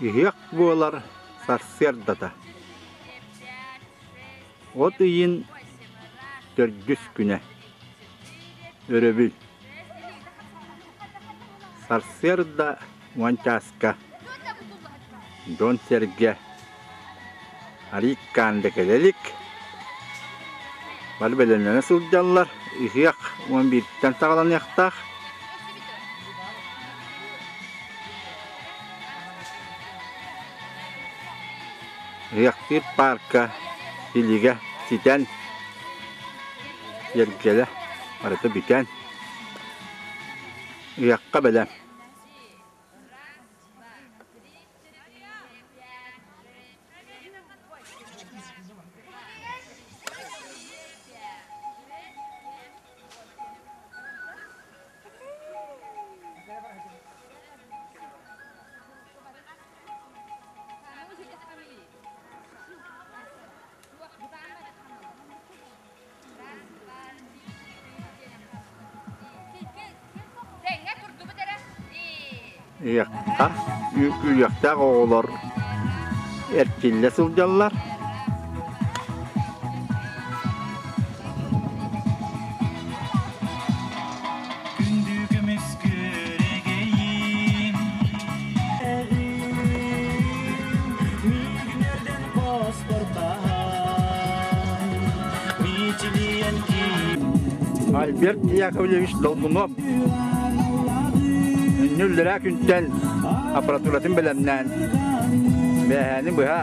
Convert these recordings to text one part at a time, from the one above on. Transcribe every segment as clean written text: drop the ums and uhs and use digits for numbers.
Ыһыах буолар сарсыардата. От ыйын төрдүс күнэ. Өрөбүл. Сарсыарда уон чааска дьон-сэргэ Ариккаан да кэлэ илик. Бары бэлэмнэнэ сылдьаллар. Ыһыах уон бииртэн саҕаланыахтаах. Ыһыахтыыр паарка силигэ ситэн, киэргэлэ барыта бүтэн, ыһыахха бэлэм. Ыһыахха үҥкүүлүөхтээх оҕолор эрчиллэ сылдьаллар. Күндү көмүс күөрэгэйим Миигинэрдэн хоспорбаһан Мичилийэн Альберт Яковлевич Долгунов Нүллэрээ күнтэн аппаратуратын бэлэмнээн бээһээни быһа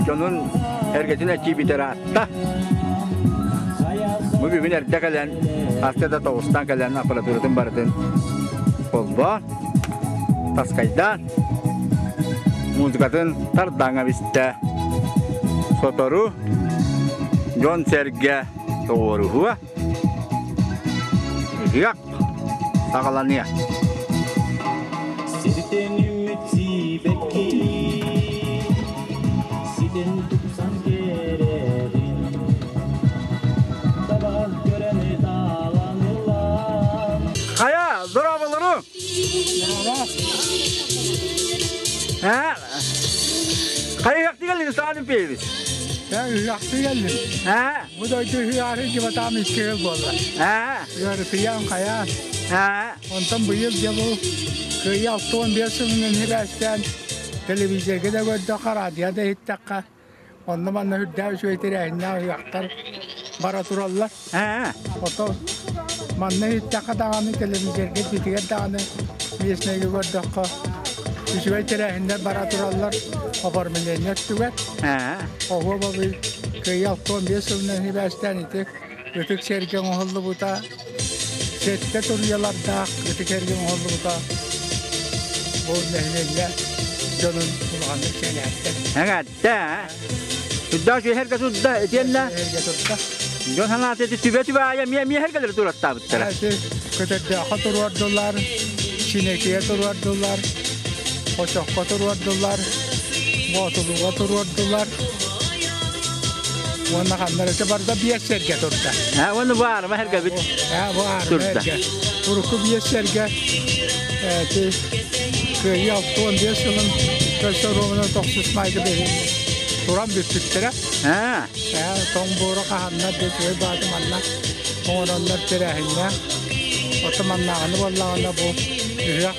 дьонун эргэтин эрчийбитэ ыраатта. Бу бүгүн эрдэ кэлэн, хаста да тоҕустан кэлэн аппаратуратын барытын холбоон, таскайдаан, музыкатын тардаҥа бистэ. Сотору дьон-сэргэ тоҕуоруһуо. Ыһыах саҕаланыа. Сиртэн үмүт сиибэкки Ситэн тупсан кэрэбин Таба көрөн таалан ылан Хайа, здороволору! Ә? Хайа ыһыахтыы кэллиҥ, Сталин Пеевич? Ә, ыһыахтыы кэллим. Ә? Бу дойду ыһыаҕар дьыбатаам икки сыл буолла. Ә? Ыарытыйан хайаан. Ә? Онтон быйыл дьэ бу Кыайыы 65 сылынан сибээстээн телевизорга да көрдөххө, радио да иһиттэххэ, онно-манна үрдээх үчүгэй тэрээһиннээх ыһыахтар бара тураллар. Ә? Ото манна иһиттэххэ даҕаны, телевизорга ититигэр даҕаны местнэйгэ көрдөххө, үчүгэй тэрээһиннэр бара тураллар оформление өттүгэр. Ә? Оһуоба Кыайыы 65 сылынан сибээстээн ити ытык сэргэ оҥоһуллубута, сэттэ туруйалардаах ытык сэргэ оҥоһуллубута бу нэһилиэнньэ дьонун улаханнык сэҥээрдэ. Эҥэрдэ. Судда үһэргэ судда итиэннэ Эргэ турда. дьон санаата ити түбэ-түбэ аайы эмиэ эмиэ эргэлэри тураттаабыттара. Ити көтөрдөөххө туруордулар, Чинэкигэ туруордулар, Хочоххо туруордулар, Боотулууга туруордулар. Уонна ханна эрэ барда биэс сэргэ турда. А уонна бу аарыма эргэбит А бу аарыма турда. эргэ. Урукку биэс сэргэ ити Кыайыы 65 сылын көрсө оруобуна тохсус маайга бэһин туран бүппүттэрэ. А Тоҥ буору хаһаннар дьэ үчүгэй бааты манна оҥороннор тэрээһиннээх. Ото маннааҕыны буоллаҕына бу ыһыах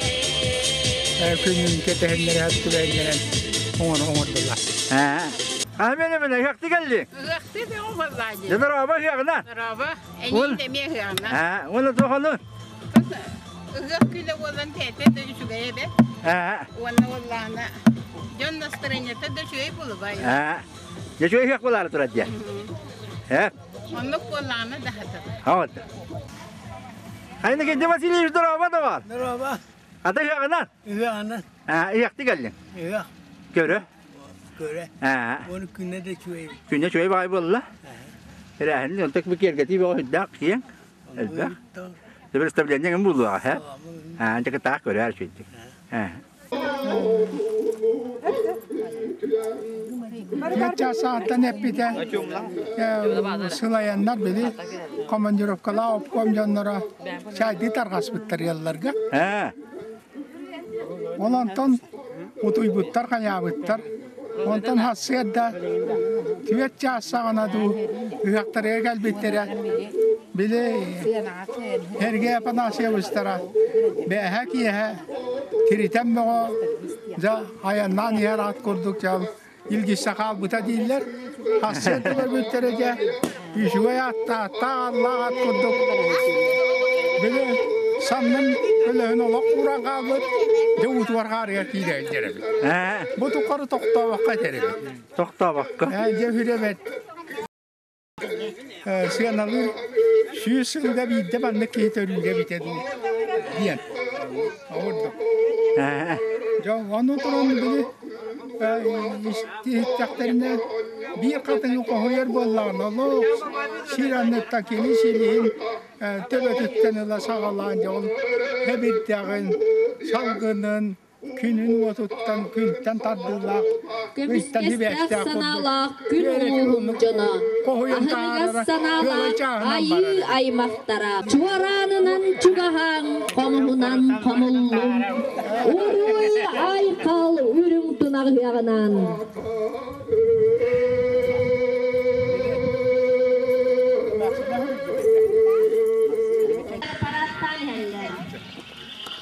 күнүн кэтэһиннэрэ түбэһиннэрэн оҥордулар. Амен эмин ыһыахты кэлли. Ыһыахты бөҕө буоллаа дии. Дьэ дорообо ыһыаҕына. Дорообо. Эниин эмиэ ыһыаҕына. Уонна туохону? Ыһыах күнэ буолан тээтэ да үчүгэй эбэ. Уонна буоллаҕына дьон настроениета да үчүгэй буолубай. Дьэ үчүгэй ыһыах буолаары турар диэн. Э? Оннук буоллаҕына да хатар. Вот. Хайна Васильевич дорообо доҕор. Дорообо. Ата ыһыаҕынан? Ыһыаҕынан. Ыһыахты кэллиҥ? Ыһыах. Көрө. Көрө. Уон күнэ да үчүгэй. Күнэ үчүгэй баҕай буолла. Тэрээһин онтон бу киэргэтии бөҕө үрдээх киэҥ. Элбэх. Представление ким буолуоҕа, һэ? Аа, дьэ кытаах көрөөр үчүгэй. Ээ. Биир сааттан эппитэ сылайаннар били командировкалаах обком дьонноро чайдыы тарҕаспыттар ыалларга. Ээ. Ол онтон Утуйбуттар, хайаабыттар. Онтон сарсыарда түөрт чаас саҕана дуу ыһыахтарыгар кэлбиттэрэ. Били Сергей Афанасьевичтара бээһэ киэһэ тиритэн бөҕө дьэ айаннаан иһэр ат курдук дьэ илгистэ хаалбыта дииллэр. Сарсыарда көрбүттэрэ дьэ үчүгэй аттаах аллаах ат курдук били саннын көлөһүн олох ууран хаалбыт дьэ уутугар хаарыгар киирэ илдьэр эбит. Бу тухары тохтообокко этэр эбит. Тохтообокко. Дьэ үһүрэ Сыаналыыр 100 сылга биирдэ маннык киһи төрүүрэ эбитэ дуу диэн. Ордук. Дьэ ону туран били иһиттэхтэринэ биир хатыҥы хоһуйар буоллаҕына олох сир анныттан кини силиһин төбөтүттэн ыла саҕалаан дьэ ол эбирдэҕин, салгынын күнүн уотуттан күнтэн тардыылаах ыйтан Көмүскэстээх сибээстээх курдук санаалаах күн үөрэтин улууһум оннук дьоно, хоһуйан аһыныгас таһаарара ыалы санаалаах чааһынан айыы барар эбит. аймахтара, чуораанынан чугаһааҥ, хомуһунан хомуллуҥ, уруй айхал үрүҥ тунах ыһыаҕынан!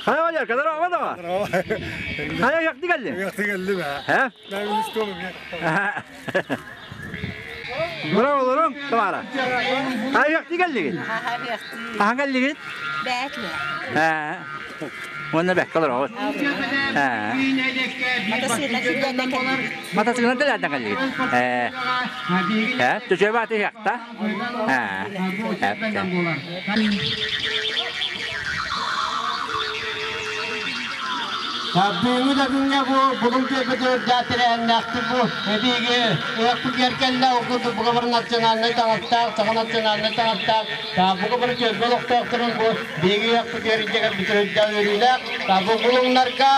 Хайа Валерка, здорово, здорово. Хайа yakты geldi? Yakты geldi be. He? Ben üstü oğlum ya. Bravo olurum, Tamara. Хайа yakты geldi? Хаһан кэллигит? He. Уонна бэккэ олороҕут. He. Матасыгынан телэрден кэллигит? Э. Э, төчөбө аты yakта. He. He. Бүгүнҥү да күҥҥэ бу Булуҥ түөлбэтигэр тэрээһиннээхтик бу эбииги ыһыахпыт кэллэ. Ол курдук бука бары национальнай таҥастаах, саха национальнай таҥастаах, бука бары түөлбэ олохтоохторун бу биһиги ыһыахпытыгар илдьэ кэлбит үрдээх үөрүүлээх. Бу булуҥнарга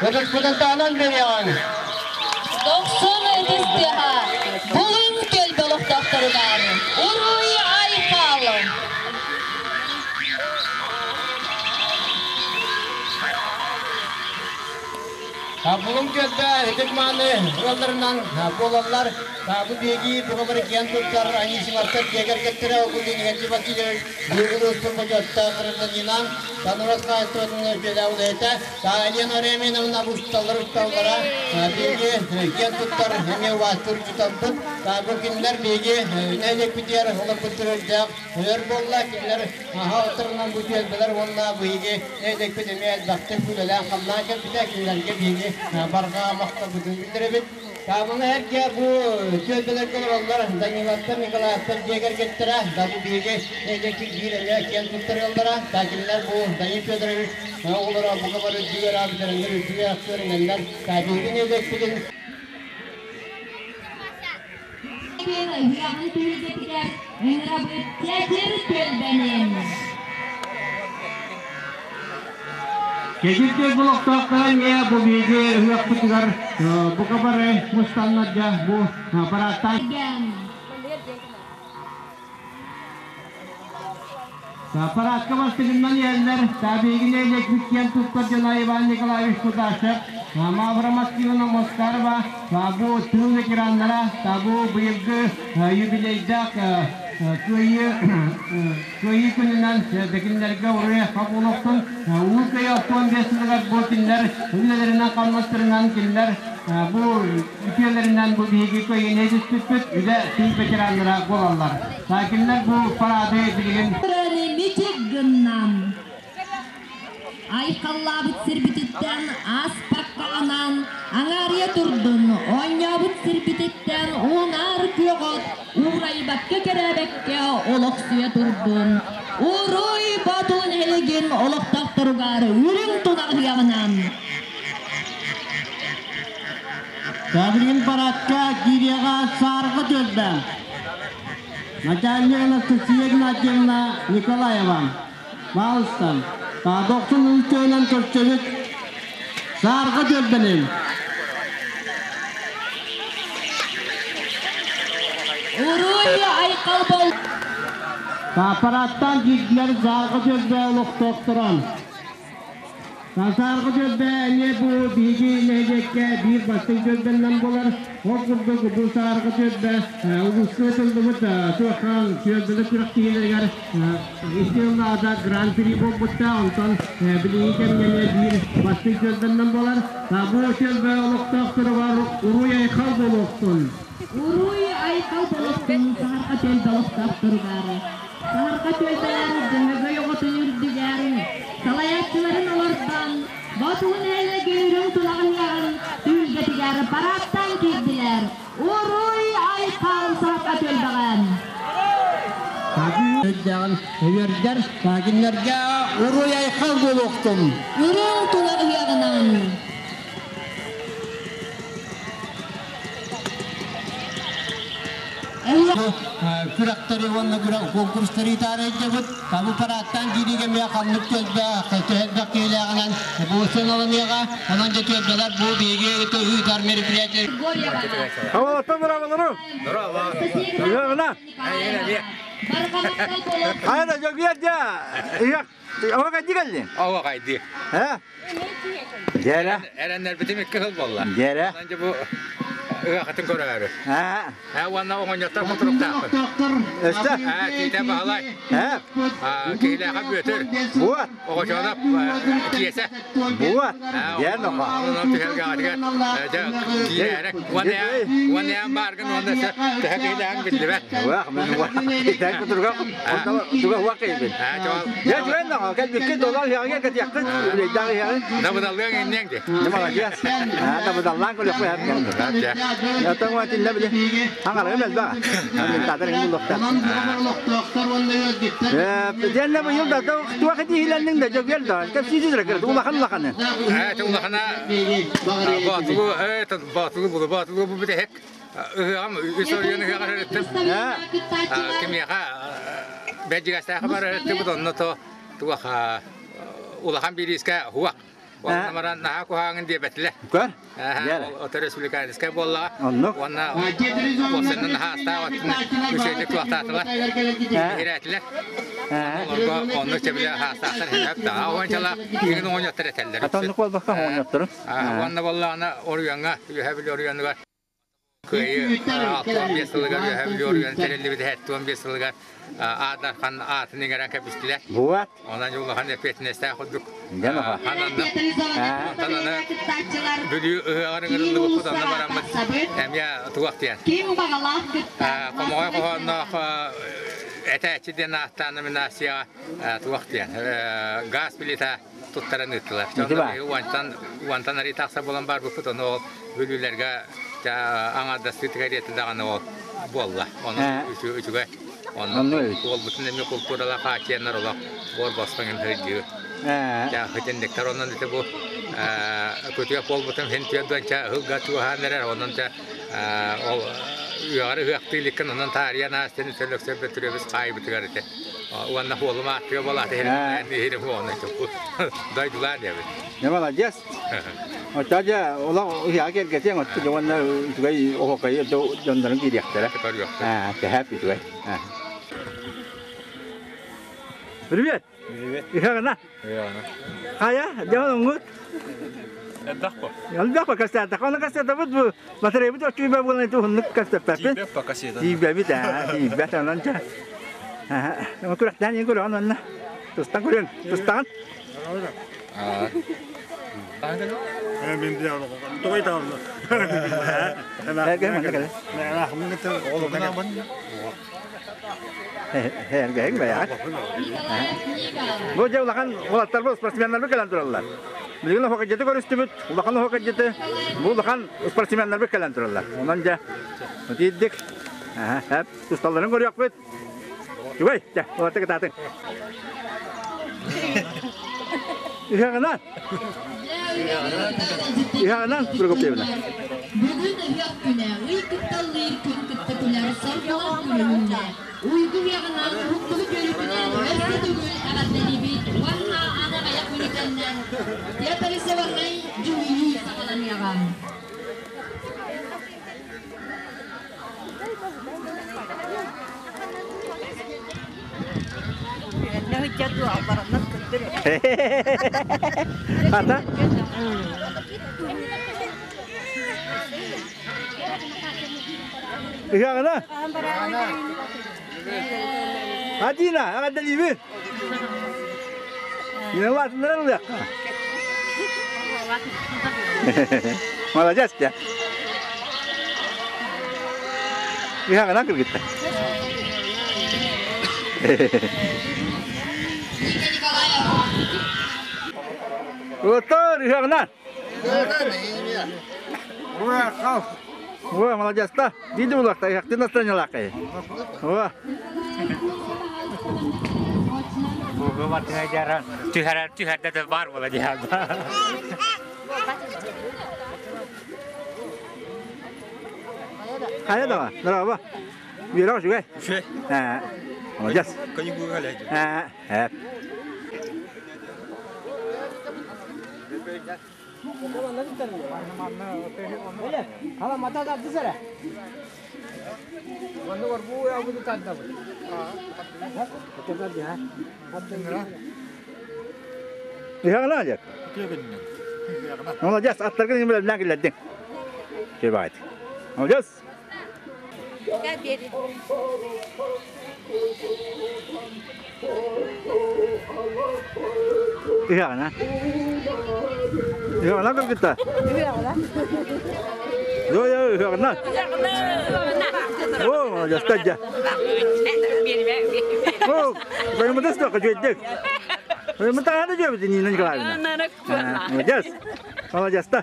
ытыспытын таһынан биэриэҕиҥ. Дохсун ытыс тыаһа Булуҥ түөлбэ олохтоохторугар уруй айхал! Булуҥ түөлбэ ытык мааны ыалларынан буолаллар. Бу биһиги бука бары киэн туттар Анисимовтар дьиэ кэргэттэрэ ол курдук Иннокентий Васильевич биһиги улууспут бочуоттаах гражданина, Санурас хаһаайыстыбатын үтүөлээх үлэһитэ, Елена Реминовна учууталлар учууталлара, биһиги киэн туттар эмиэ убаастыыр учууталбыт. Бу кинилэр биһиги нэһилиэкпитигэр олорбуттар үрдээх өр буолла. Кинилэр аһа бу түөлбэлэр уонна биһиги нэһилиэкпит эмиэ элбэхтик үлэлээн-хамнаан кэлбитэ. Кинилэргэ биһиги барҕа махталбытын биллэрэбит. Маны эргэ бу түөлбэлэргэ олороллор Даниловтар, Николаевтар дьиэ кэргэттэрэ, да бу биһиги нэһилиэкпит биир эмиэ киэн туттар ыаллара. Кинилэр бу Данил Федорович оҕолоро бука бары үрдүк үөрэҕи бүтэрэннэр, үрдүк үөрэхтэр үөрэнэллэр. Биһиги нэһилиэкпитин Ыһыаҕын түһүлгэтигэр ыҥырабыт Чэчир түөлбэнин. Кэкил түөлбэ олохтоохторо эмиэ бу биһиги ыһыахпытыгар бука бары мустаннар бу парадтаан Парадка бастыгынан иһэллэр биһиги нэһилиэкпит киэн туттар дьоно Иван Николаевич Кудашев, Мавра Максимовна Москарова, бу тыыл ветераннара, бу быйылгы юбилейдаах Кыайыы Кыайыы күнүнэн бэкиннэргэ уруй хабулуохтун Улуу Кыайыы 65 сылыгар бу кинилэр үлэлэринэн хамнастарынан кинилэр бу үтүөлэринэн бу биһиги кыайыыны түспүппүт үлэ тыыл ветераннара буолаллар. Кинилэр бу парады билигин Митик гыннан. Айхаллаабыт сирбититтэн ааспакка анаан, аҥаарыйа турдун, оонньообут сирбититтэн уунаар күөх от, уурайбакка кэрээбэккэ олохсуйа турдун. Уруй Боотулу нэһилиэгин олохтоохторугар үрүҥ тунах ыһыаҕынан! Билигин парадка киириэҕэ саарга түөлбэ. Начальник Анастасия Игнатьевна Николаева. Маалыстан. Дохсун үлтөөнөн көрсөбүт. Саарга түөлбэнин. Уруй айхал бол! Парадтан киирдилэр саарга түөлбэ олохтоохторон. Саарга түөлбэ эмиэ бу биһиги нэһилиэк нэһилиэккэ биир бастыҥ түөлбэннэн буолар. Ол курдук бу Саарга түөлбэ улууска ыытыллыбыт Туохаан түөлбэлэр күрэхтэһиилэригэр икки сыллааҕыта гран-при буолбуттаах, онтон билиҥҥи кэмҥэ эмиэ биир бастыҥ түөлбэннэн буолар. Бу түөлбэ олохтоохторугар уруй-айхал буолуохтун! Уруй-айхал буолуохтун Саһарҕа түөлбэ олохтоохторугар! Саһарҕа түөлбэлэр Дьөһөгөй оҕотун үрдүгэр салайааччыларын олордон, Ботугун нэһилиэгэ үрүҥ тулаҕын түһүлгэтигэр параадтаан киирдилэр. Уруй-айхал Саһарҕа түөлбэҕэ! Үрдээҕин үөрдэр, кинилэргэ уруй-айхал буолуохтун! Үрүҥ тула ыһыаҕынан! Күрэхтэри уонна конкурстары таарыйдыбыт. Бу парадтан киириигэ эмиэ ханнык түөлбэ элбэх киһилээҕинэн бу сыаналаныаҕа. Онон дьэ түөлбэлэр бу биһиги ыытар мероприятие. Хавалаттан браво Браво! Хайа жогуя дя. Ова кайди кэллин? Ова кайди. Ха? Дьэрэ. Эрэннэрбитим икки сыл буолла. Дьэрэ. Онон бу ыахатын көрөөрү. Аа. Уонна оҕонньоттор мутуруктаахпын. Өстө? Тиитэ Баһылай. Киһилээхэ Бүөтүр. Буот. Оҕочоонов Киэсэ. Буот. Дьэр ноха. Онон түһэргэҕитигэр дьэ киирээрэ. Уонна бааргын уонна төһө киһилээҕин биллибэт. Уах, мен уах. Итэн кутурга туга уах кэйбин. Дьэ түгэн ноха кэлбиккин долар иһэҕиҥэ кэтиэххин үлэйдээх иһэҕин. Дабыдаллыаҥ инниэҥ ди. Дьэ молодец. Аа дабыдаллаан көрүөхпү эһэм. Отон уотинна били аҥарыгым элбэх. Мин татар иҥин булуохтаах. Диэннэ быйыл да туох этиһилэнниҥ да дьөгүөл да кэпсиитин эрэ улахан улаханы. Ээ улахана боотулу ээ боотулу булу боотулу бу бүтэһик ыһыаҕым үс оройуон ыһыаҕар өрүттүм. Кимиэхэ бэдьигэстээхэ бар өрүттүбүт онно то туох улахан бириискэ хуах Онно баран наһаа куһааҥын диэбэтилэр. Көр. Ото республиканскай буоллаҕа. Оннук. Уонна уопсайынан наһаа астаах оттун үчүгэйдик туохтаатылар. Иһирээтилэр. Олорго оннук чэбилэ хаастаахтар хеп да. Оончала игин оонньоттор этэллэр. Атоннук буолбакка оонньоттору. Уонна буоллаҕына оруйаҥҥа үөһэ били оруйаныгар Кыайыы 65 сылыгар Үөһээ Бүлүү оройуона тэриллибитэ 75 сылыгар Аадархан аатын иҥэрэн кэбистилэр. Буат. Онон улахан эппиэтинэстээх курдук хананным. Онтон аны Бүлүү ыһыаҕар ыҥырыллыбыппыт, онно бараммыт эмиэ туох диэн. Хомоҕой хоһоонноох этээччи диэн ааттаан номинацияҕа туох диэн газ плита туттаран ыыттылар. Дьонно уонтан арыы тахса буолан барбыппыт, ону ол бүлүүлэргэ аҥаардастыы тигареты даҕаны ол буолла. Ону үчүгэй. Онно уолбутун эмиэ култууралаах хааччыйаннар олох буор босхоҥ сылдьыы. Хитинниктэр онон ити бу күтүөх буолбутум хин түөрдүөнчэ ыһылга чугаһаан эрэр, онон ол үөҕэр ыһыахтыы иликкин онон таарыйан аастын сөлөксөр Бөтүрүөбүс хаайбытыгар ити уонна хуолум ааттыга буолаата иһирин хуону дойдулаан диэбит. Не молодец. Оччо дьэ олох ыһыаҕа кэргэтиэҥ отто дьэ уонна үчүгэй оһуокайы дьоннорун киириэхтэрэ. Көрүөхтэрэ. Тэһээп үчүгэй. Привет. Привет. Ыһыаҕына. Ыһыаҕына. Хайа, дьон оҥут. Элбэх по. Элбэх по кассета. Оны кассетабыт бу батарейбыт оччуйба буолан туһуннук кассетаппын. Тиийбэт по кассета. Тиийбэбит аа, тиийбэт онон ча. Аа, күрэхтээн иин көрөҕүн онно. Тустан көрүөн, тустаҕын. Мен тоҕой таалла. Эргэн манна кэлэ. Эргэһиҥ бэйэҕит. Бу дьэ улахан уолаттарбыт спортсменнарбыт кэлэн тураллар. Билигин оһуокайдьыты көрүстүбүт, улахан оһуокайдьыты, бу улахан спортсменнарбыт кэлэн тураллар. Онон дьэ, тиийдик. Тусталларын көрүөхпүт. Үгүй, дьэ, уолаттар кытаатыҥ. Ыһыаҕынан! Ыһыаҕынан, Прокопьевна. Бүгүн ыһыах күнэ, ый кытталлыыр күн кытта күлэр, соргулаах күн үүннэ. Уйгу ыһыаҕынан, уһуктубут үөрүүтүнэн өссө төгүл эҕэрдэлиибит уонна аны аҕыйах мүнүүтэннэн театрализованнай дьүһүйүү саҕаланыаҕа. Ата? Ыһыаҕына? Адина, эҕэрдэлиибин. Нина улаатыннаран ылыахха. Молодец дьэ. Ыһыаҕынан кыргыттар. Отор ыһыаҕынан. О, молодец да. Диди булакта, ыһыахтын настроениялааххай. О. Түһэрэр түһэрдэ бар була диһалда. Хайа да, здорово. Үөрэх үчүгэй. Үчүгэй. Молодец. Каникулга ләйди. Ыһаҕына Олег. Молодец, аттаргын имилэринэн киллэрдиҥ. Чебайт. Молодец. Ыһаҕына. Ыһаҕына кыргытта. Йо, йо, ыһаҕына. О, молодец, дьэ. О, Баймытас да көчөйдүк. Баймытаһаны дьөбүт Нина Николаевна. Молодец. Молодец да.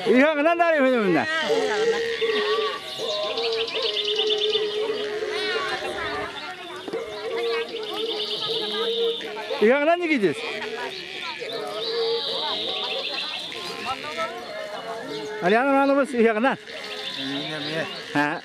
Ыһаҕынан да үһүнүмүнэ. Ыһаҕынан Никитис. Алиана Ивановна ыһаҕынан. Ha.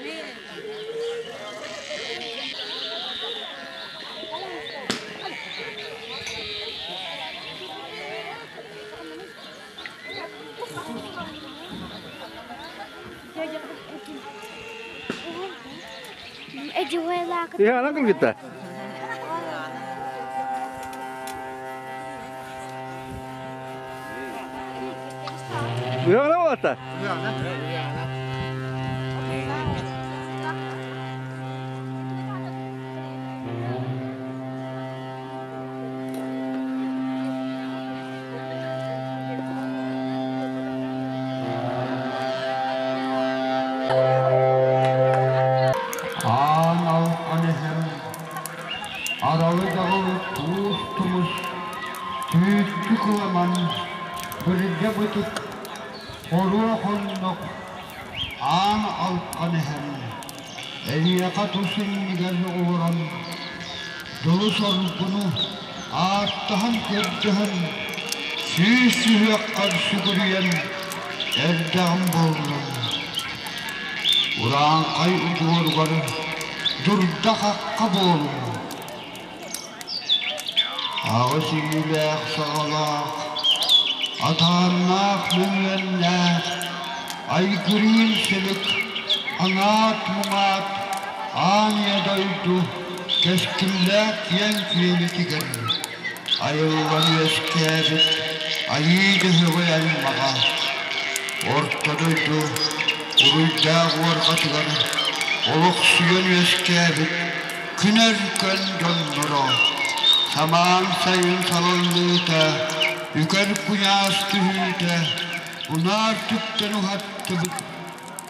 Ыһаҕынан кыргытта. Ыһаҕынан буолатта. Аан алхан эһэм аралы даҕыл туус тумус түүттү кыламан бырдьа бытык хоруо хоннох аан алхан эһэм эйиэхэ тус иннигэр олорон дьолу соргуну ааттаһан көрдөһөн сүүс сүһүөххэр сүгүрүйэн эрдэҕим буоллун Урааҥхай удьуоругар дурда-хахха буолуҥ. Аҕыс иилээх саҕалаах, атааннаах мөҥүөннээх, айгырыыр силик, аҥаат-муҥаат, аан ийэ дойду кэскиллээх киэҥ күөлүтүгэр айыллан үөскээбит айыы дьөһөгөй аймаҕа Орто дойду уруйдаах уорҕатыгар олохсуйан үөскээбит күн өркөн дьонноро самаан сайын салаллыыта, үкэр куйаас түһүүтэ унаар түптэн уһаттыбыт,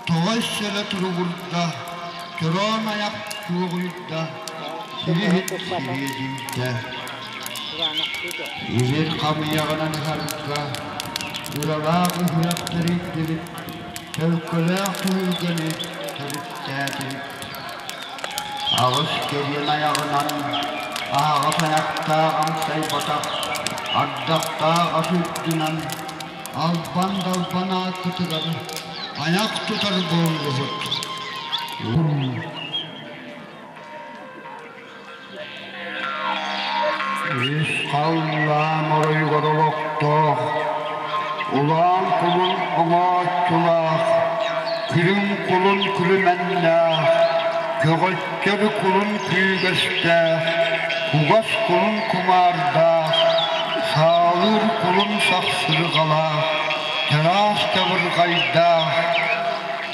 тоҕо сэлэ туругурда, чороон айах туоҕуйда, сириһит сириэдийдэ. Илин хамыйаҕынан ыһарга, ыралаах ыһыах тэрийдибит, төлкөлөөх түһүлгэни төрүттээтибит. Аҕыс кэриэн айаҕынан аһаҕас айахтаах амсайбатах, ардахтаах ас үрдүнэн албан далбан ааккытыгар айах тутар буоллубут. Үс халлаан оройугар олохтоох, улаан кулун оҥооччулаах, күрүҥ кулун күлүмэннээх, Көҕөччөр кулун күүгэстээх, кугас кулун кумаардаах, саалыыр кулун сахсырҕалаах, чараас чабырҕайдаах,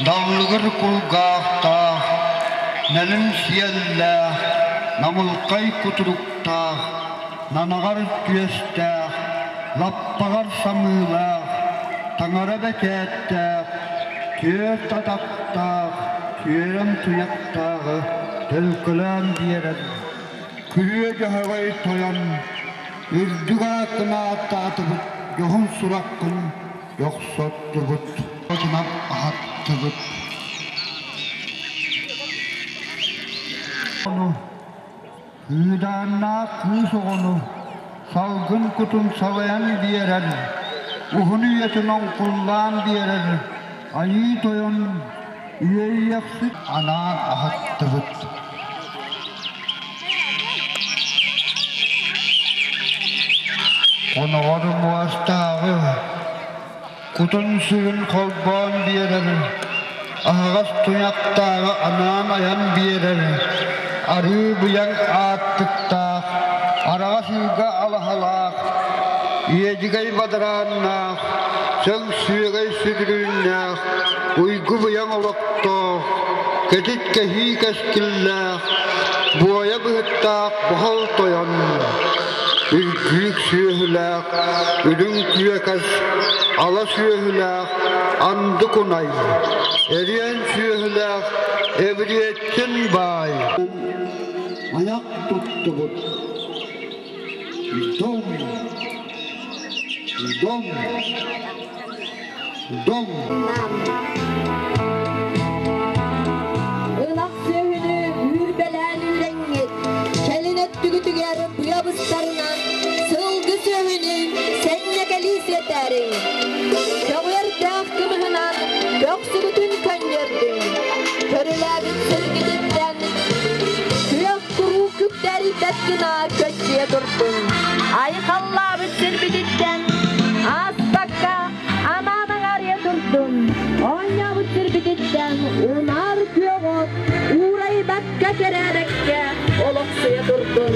даллыгыр кулгаахтаах, нэлим сиэллээх, намылхай кутуруктаах, нанаҕар түөстээх, лаппаҕар самыылаах, таҥара бэчээттээх, түөрт атахтаах, түөрэм туйахтааҕы төлкөлөөн биэрэн, күрүө дьөһөгөй тойон, үрдүк ааккын ааттаатыбыт, дьоһун сураххын дьохсоттубут, отунан аһаттыбыт. Кыыдааннаах кыыс оҕону салгын кутун салайан биэрэр, уһун үйэтин оҥкуллаан биэрэр Айыы Тойон үөрүйэхсит анаан аһаттыбыт. Хоноҕор муостааҕы кутун-сүрүн холбоон биэрэр, аһаҕас туйахтааҕы анаан айан биэрэр, арыы быйаҥ ааттыктаах, араҕас ыырга алаһалаах, иэдьигэй бадарааннаах, сөҥ сүөгэй сүдүрүүннээх, уйгу быйаҥ олохтоох, кэтит кэһии кэскиллээх, буойа быһыттаах бохол тойон, үргүүк сүөһүлээх, үрүҥ күөкэс, ала сүөһүлээх анды кунай, эриэн сүөһүлээх эбириэччин баай. Айах туттубут. Дом! Дом! Дом! Ынах сүөһүнү үүрбэлээн үүрэҥҥит, кэлин өттүгүтүгэр быа быстарынан сылгы сүөһүнү сэнньэкэлии сиэтээриҥ. Көҕүөрдээх кымыһынан көхсүгүтүн көнньүөрдүҥ. Көрүлээбит сиргититтэн күөх куруук күктэрийбэт гына көччүйэ турдун. Айхаллаабыт сирбититтэн ааспакка Анаан аҥаарыйа турдун, оонньообут сирбититтэн унаар күөх от уурайбакка кэрээбэккэ олохсуйа турдун.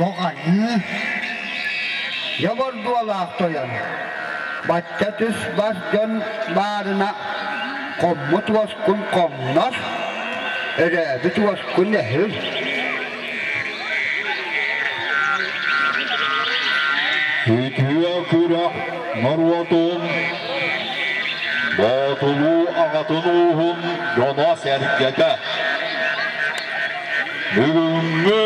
Оҕанньы Ябор дуолаах тойон, бачча түс-бас дьон баарына хоммут уоскун хомнор, өрөөбүт уоскун эһил. Үтүө күрэх норуотун Боотулуу аҕатын ууһун дьоно-сэргэтэ. Бүгүҥҥү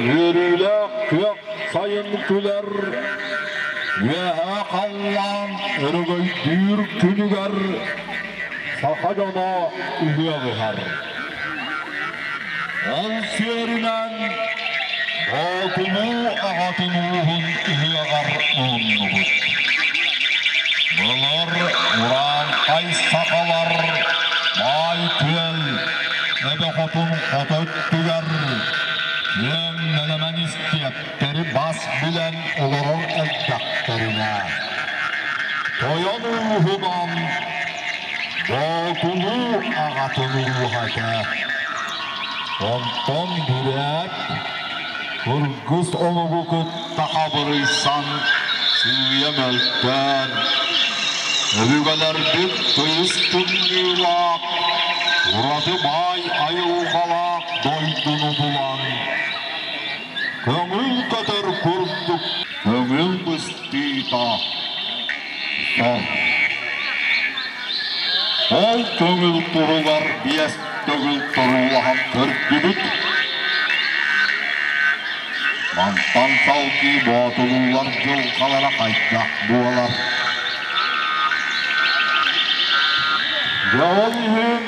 үөрүүлээх күөх сайын күлэр, үөһээ халлаан өрөгөйдүүр күнүгэр саха дьоно ыһыах ыһар. Ол сиэринэн Боотулуу аҕатын ууһун ыһыаҕар уһуннубут. Былыр урааҥхай сахалар Маай Күөл эбэ хотун хото өттүгэр киэҥ нэлэмэн истиэптэри бас билэн олорор эрдэхтэринэ, тойон ууһунан Боотулуу аҕатын ууһа этэ. Онтон бүрээт кыргыс омугу кытта хабырыйсан сыыйа мөлтөөн, өбүгэлэрбит тыйыс тымныылаах, ураты баай айылҕалаах дойдуну булан, көҥүл көтөр курдук көҥүл быстыыта Ол. Ол көҥүл туһугар биэс төгүл туруулаһан көрдүбүт. Мантан салгыы боотулуулар дьылҕалара хайдах буолар? Дьэ ол иһин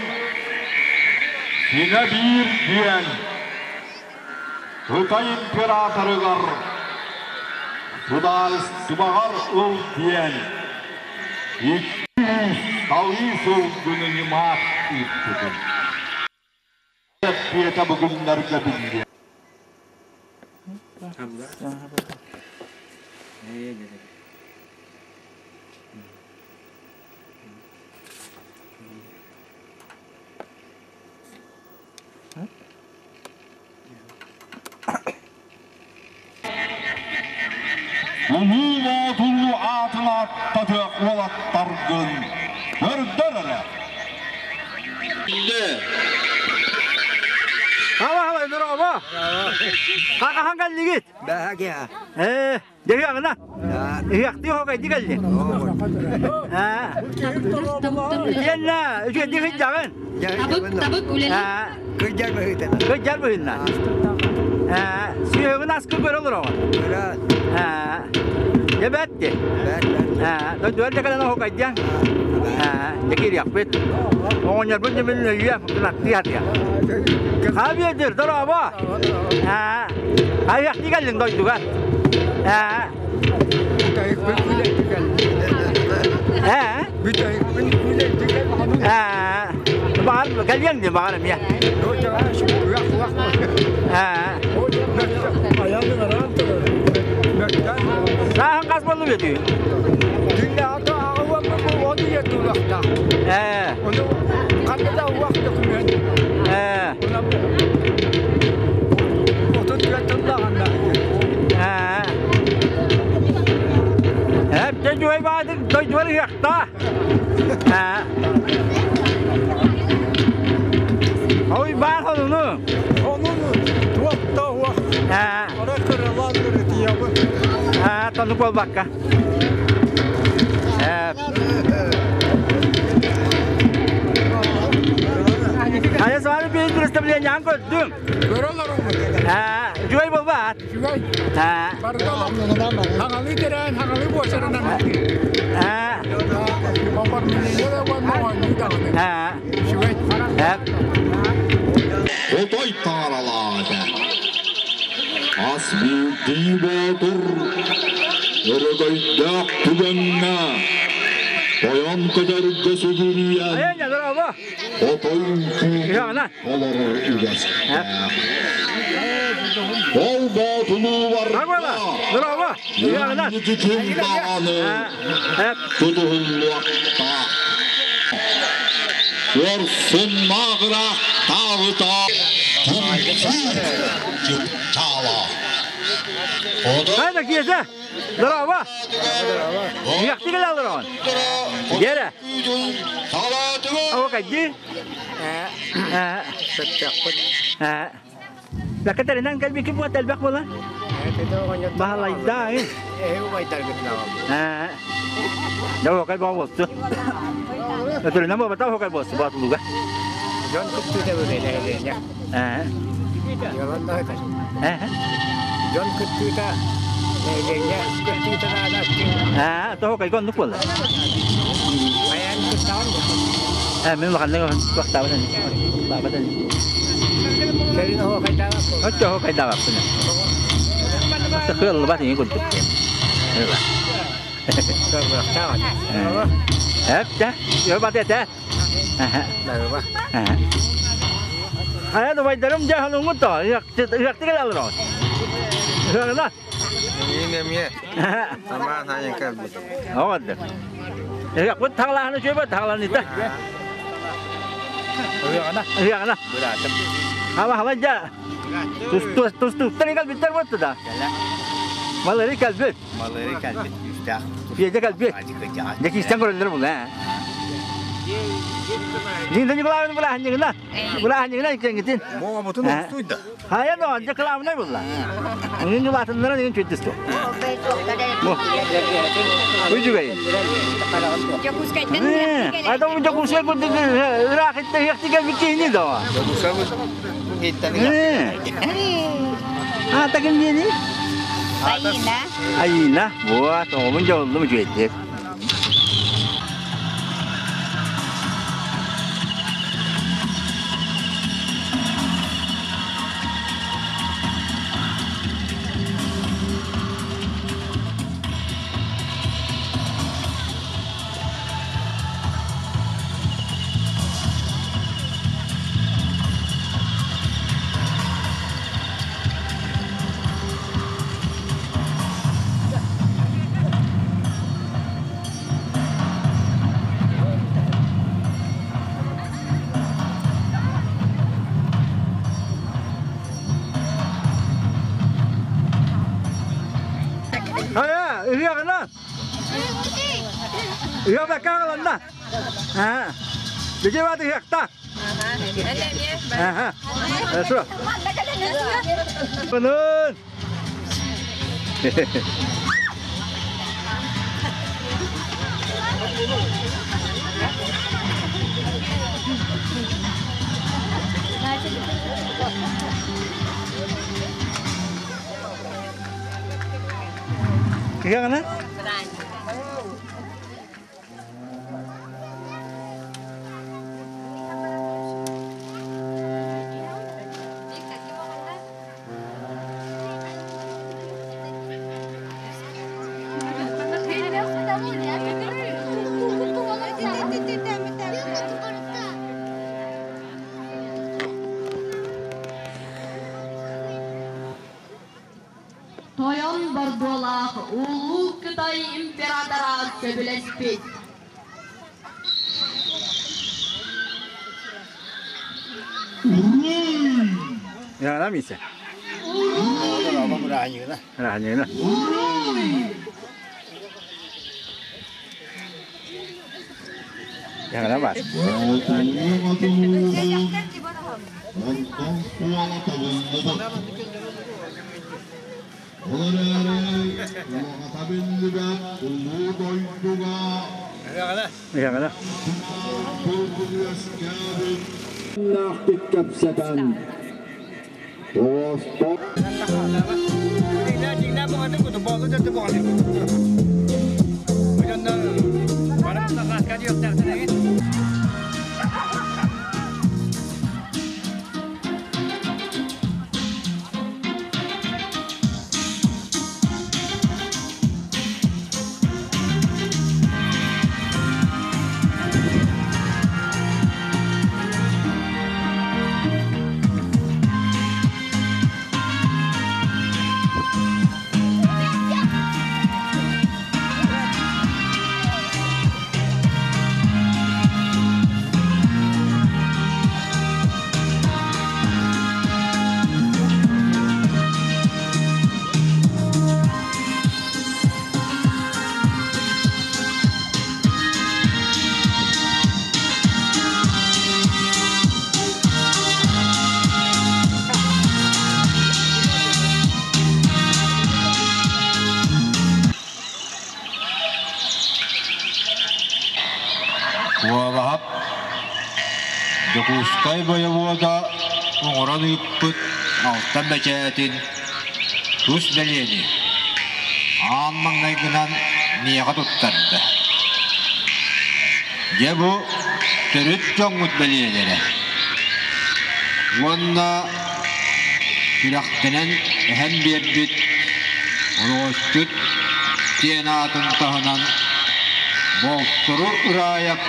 синэ биир диэн Кытай императорыгар судаарыстыбаҕар ыл диэн 200 талыы сылгыны ньымаат ыыппытым. Эппиэтэ бу күннэргэ биллиэ. Улуу Боотулуу аатын ааттатыах уолаттаргын көрдөр эрэ. Хала хала здорово. Хахан кэллигит? Ээ, дьиһиэҕинэ. Иһиэхтии хоҕайдыы кэллин. Аа. Итиэннэ үчүгэйдик сылдьаҕын. Табык, табык үлэлиир. Кырдьар быһыытынан. Кырдьар быһыытынан. Аа, сүөһүгүн аскы көрө олороҕун. Аа. Дьэ бэт ди. Аа, дойдугар да кэлэн оһукайдыаҥ. Аа, дьэ киириэхпит. Оҕонньорбун дьэ мин өйүөм, кынаттыы сатыа. Хабиэдир, дорообо. Аа, айыахтыы кэллиҥ дойдугар. Аа. Аа. Аа. Баҕар кэлиэҥ дии, баҕар эмиэ. Аа. Сааһын хас буоллум үтүү? Ээ. Ээ. Ээ. Эптен үчүгэй баадык дойдубар ыһыахта. Ээ. Ой баар хонуну. Онун туох уох. Ээ. Ара кыралаан ырытыйабын. Аа, тонук буолбакка. Ээ. Хайа с вами перед представлением көрдүм. Көрө олоруммут. Аа, үчүгэй буолбаат. Үчүгэй. Аа. Барыта хаҥалыы тэрээн, хаҥалыы буочарынан. Аа. Оформление да уонна оонньуу даҕаны. Аа. Үчүгэй. Эп. Отой тааралаата. Ас биирдии боотур өрөгөйдөөх түгэҥҥэ тойон көтөргө сүгүрүйэн отой үҥкүү олорор үгэстээх. Ол боотулууларга инникитин даҕаны тутуһуллуохтаах. Куорсуннаах ыраахтааҕыта түмсүү чыпчаала. Хайда киэсэ? Здорово! Иэхти кэлэ олороҕун? Гера? Оо, кайди? Лакатарынан кэлбики буот элбэх буолан. Баһылайдаа. Эһи убайдаргытынан. Аа. Дьэ хоккей болсу. Өтөрүнэн буолбата хоккей болсу Боотулууга. Дьон кыттыыта бөлүнэ. Аа. Аа. Дьон кыттыыта нэһилиэнньэ кыттыыта наада. Аа, то хоккейга оннук буолла. Айан кыттаҕын Ээ, мин улаханнык туохтаабат ини. Баабат ини. Кэлин оһуохайдаабат. Оччо оһуохайдаабаппын. Оччо кыаллыбат ини курдук. Кыаллыахтаах. Эп, дэ, бат этэ. Хайа убайдарым дьэ хонуҥҥут то, ыһыахты кэлэллэр ол. Ыһыаҕына. Мин эмиэ самаан хайан кэлбит. Оҕоддыр. Ыһыахпыт таҕалааһына үчүгэй таҕаланыыта. Ыһыаҕына. Ыһыаҕына. Быраатым. Хаба халай дьэ. Тустуктар кэлбиттэр буотта да. Малары кэлбит. Малары кэлбит күүстээх. Пиэдэ кэлбит. Дьэ киистэн көрөллөр була. Нина Николаевна бырааһынньыгына. Бырааһынньыгына иккиэҥҥитин. Моҕобутун устуйда. Хайа но, дьэ кылаабынай булла. Ыңын улаатыннаран иҥин чүйдүстү. Үчүгэй. Дьокуускайтан Айда бу Дьокуускай курдук ыраах итте ыахты кэлбит киһини да. Дьокуускай иттен А, таким диэни? Айина. Айина. Вот, оҕобун дьоллум үчүгэйдик. Хайа, ыһыаҕына! Ыһыах бакка Аа. Бiji бат ыһыахта. Аха. Хорошо. Bunun. Ыһыаҕына? Тойон Бордуолаах Улуу Кытай императора сөбүлэспит. Ыһыаҕына миисэ. Ыраанньыгына. Ыһыаҕына баар. Онтон суола тобуллубут. Ол эрээри улаҕата биллибэт улуу дойдуга Ыһыаҕына. курдук үөскээбит Наахтык кэпсэтэн тоҕоостор Уолаһап Дьокуускай бойобуода оҥорон ыыппыт алтан бэчээтин тус бэлиэни аан маҥнайгынан миэхэ туттарда. Дьэ бу төрүт дьоҥҥут бэлиэлэрэ уонна сүрэхтэнэн эһэм биэрбит оноҕосчут диэн аатын таһынан Болтору Ыраайап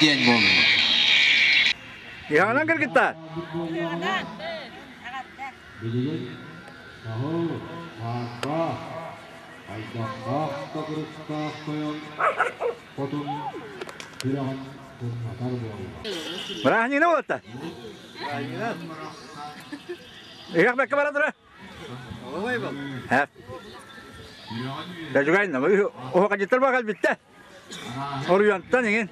диэн буоллум. Иһаҕынан кыргыттар. Билигин саһыл, хаардаах, хайдахтаах да кырыктаах тойон хотун сүрэҕин тумнатар буолла. Бырааһынньыгына буолта. Ыһыах бэккэ бара тура. Һэ. Дажугайна, оһоқадьыттар баа кэлбиттэ. Оруйонтан иҥин.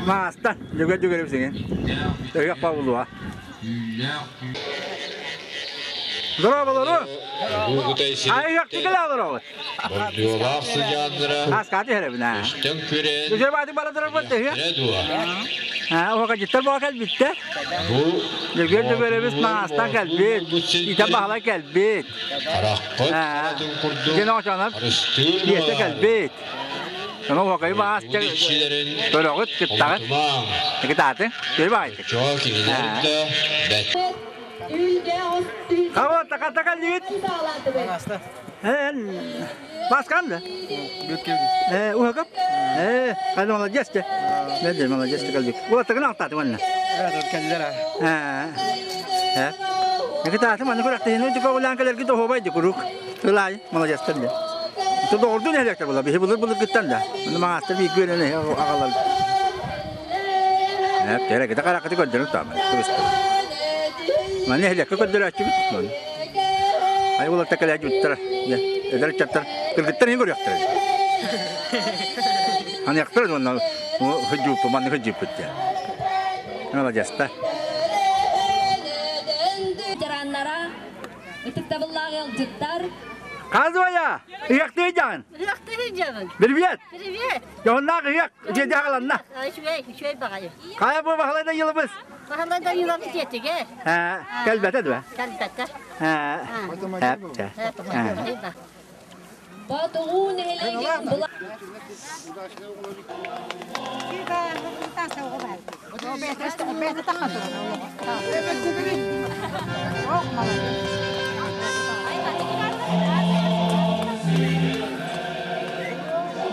Маастан, дьүгэр дьүгэрибис иҥин. Ыһыах баа Здорово, Ай, ыһыахтыы кэлэ олоробут. Бордуолаах сыдьааннара Аскааты иһэрэбин аа. өстөн күрээн Үчүгэй баатык бара турар буолта үһү. эрэ дуо? Аа, оһоқадьыттар баа кэлбиттэ. Бу Дьөгүөр Дьөгүөрэбис Маҥаастан кэлбит, буолбут Итэ сирдэрин Баһылай кэлбит. хараххыт харатын курдук Дьин оҕочоонор харыстыыр Биэсэ буолаары кэлбит. Ону оһоқайы баас Ойуун иччилэрин көрөҕүт, кыттаҕыт. оҥотумаҥ. Кытааты, үчүгэй баҕайытык. Оччоҕо кинилэр да бэт Хаво, таката кэллигит? Баскан да? Э, уһакап? Э, хайда молодец те. Бәдер молодец те кэлбит. Уолаттагын алтааты манна. Кэллэр Э. Э. Кытааты манна күрэхтэһини дьука улаан кэлэргит оһуобай ди куруук. Ылай, молодецтар да. Ту доҕордуу нэһилиэктэр була. Биһи былыр былыргыттан да. Маны маҥаастар бииргэ үөрэнэ аҕалар. Э, тере кыта каракаты көрдөрүн тааман. Маны нэһилиэккэ көрдөрөөччүбүт. Ай уолаттар кэлээччиттэр. Эдэр ыччаттар кыргыттар иһин көрүөхтэрэ. Аныахтара уонна хыдьыыппыт, маннык хыдьыыппыт диэн. Молодецтар. Ветераннара, ытыктабыллаах ыалдьыттар. Казвая, ыһыахтыы дьаҕын. Ыһыахтыы дьаҕын. Привет. Привет. Дьоһуннаах ыһыах дьиэдэ аҕаланна. Үчүгэй, үчүгэй баҕайы. Хайа бу Баһылай Даниловыз? Баһылай Данилович дьиэтигэр. Кэлбэтэ дуо? Кэлбэтэ. Батугу нэһилиэгин була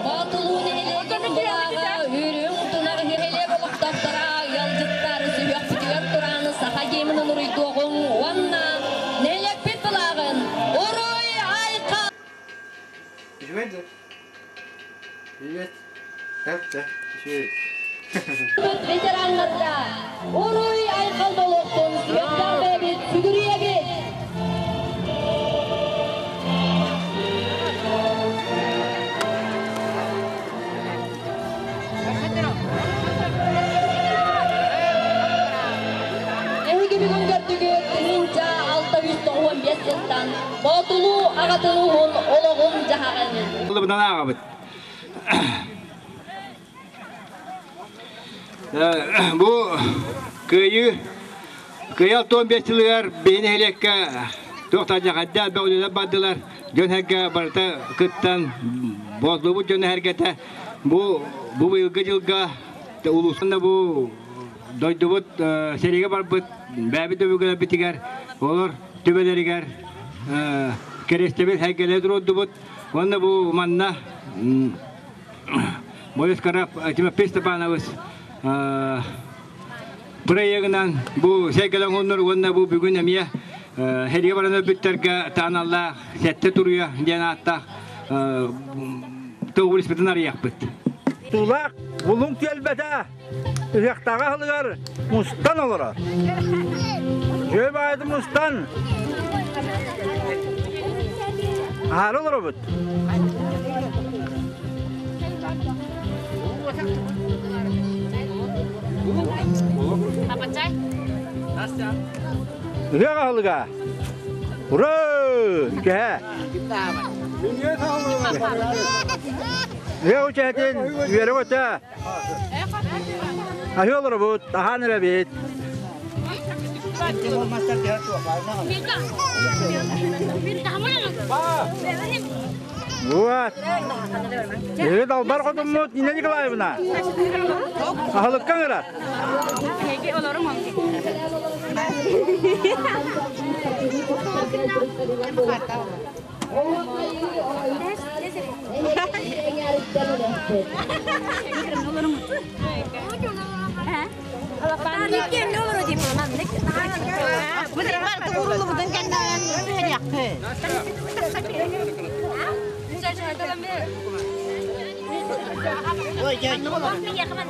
Боотулуу нэһилиэгин былааҕа үрүҥ тунах нэһилиэк олохтоохторо ыалдьыттар сүһүөхпүтүгэр туран саха гимнын уруйдуоҕуҥ уонна нэһилиэкпит былааҕын уруй айхал! Үчүгэй да? Привет. Да, үчүгэй. Ветераннарга уруй айхал болуохтун сүһүөхтээх бэйэбит сүгүрүйэбит! Эһиги бүгүн көрдүгүт 1695 сылтан Боотулуу аҕатын уһун олоҕун дьаһаҕын. Лыбынан ааҕабыт. Бу кыайыы Кыайыы 65 сылыгар биһи нэһилиэккэ туох да элбэх үлэлэр бардылар. Дьон сэргэ барыта кыттан, боотулубут дьон сэргэтэ бу бу быйылгы дьылга улуустан да бу дойдубут сэриигэ барбыт бэйэбит өбүгэлэрбитигэр олор түбэлэригэр кэриэстэбил сэргэлэри туруордубут. Уонна бу манна Борис Карап Тимофей Степанович бырайыагынан бу сэргэлэн хоннор уонна бу бүгүн эмиэ сэриигэ баран өлбүттэргэ тааналлаах сэттэ туруйа диэн ааттаах төгүлүспүтүн арыйахпыт. Тулаах булуҥ түөлбэтэ ыһыахтааҕы аһылыгар мустан олорор. Дьүө баайды мустан аһары олоробут. Ыһыах аһылыга! Ура! Кэһэ! Ыһыах үчэһэтин үөрэ-көтө! Аһыы олоробут, аһаан эрэбит. Вот. Эһиги далбар хотуммут Нина Николаевна. Аһылыкка ыҥырар.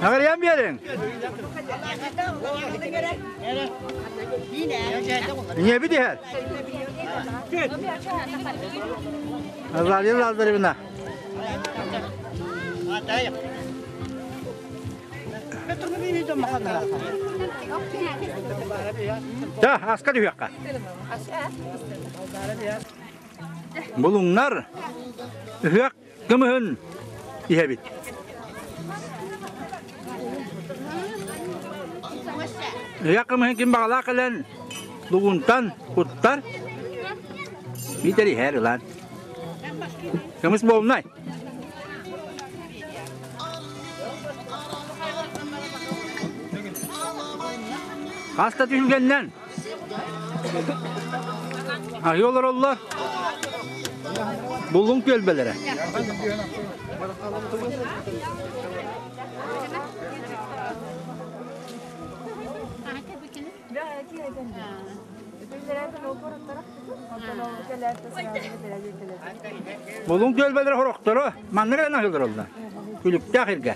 Аҕырыйан биэриҥ. Ийэбит иһэр. Азалия Лазаревна. Да, аска түһүөххэ. Булуҥнар ыһыах кымыһын иһэбит. Ыһыах кымыһын ким баҕалаах кэлэн лугунтан куттар, биитэр иһэр ылан. Кымыс буолунай. Хас да түһүлгэннэн аһыы олороллор. Буллуҥ түөлбэлэрэ. Булуҥ түөлбэлэрэ хорохторо маннык эрэн аһыылар олла. Күлүктээх иргэ.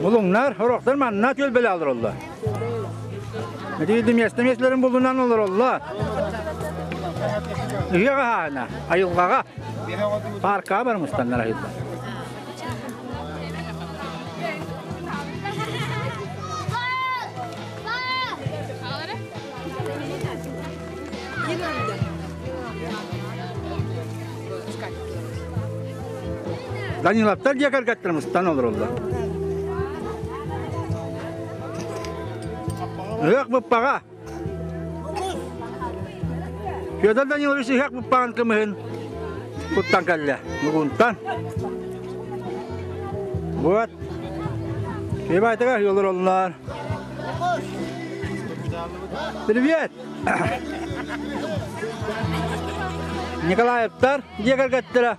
Булуҥнар, хорохтор манна түөлбэлэ олороллор. Ити миэстэ миэстэлэрин булунан олороллор. Ыһыах аһаана, айылҕаҕа, паркаҕа барымыстаннар аһыыллар. Даниловтар дьиэ кэргэттэрэ мустан олороллор. Ыһыах быппаҕа. Федор Данилович ыһыах быппаҕын кымыһын куттан кэллэ. Мугунтан. Вот. Ибайтыга олороллор. Привет! Николаевтар дьиэ кэргэттэрэ.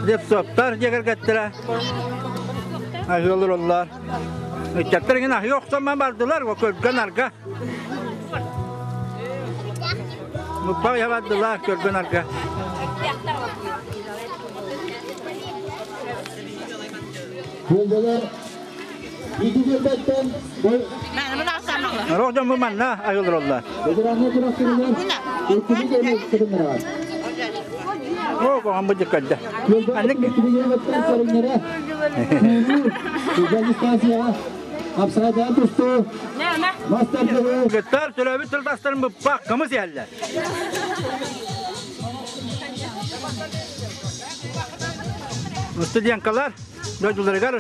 Лепсовтар дьиэ кэргэттэрэ. Аһыы олороллор. Ыччаттар иҥин аһыы охсон бардылар, көргөн арга. Муппа бардылар, көргөн арга. Буолдулар. Рох дьон бу манна айылроллар. О, коҕам бу дьыккадда. Аннык. Гыттар төрөөбүт тылтастарын быппах кымыс иһэллэр. Студенткалар дойдуларыгар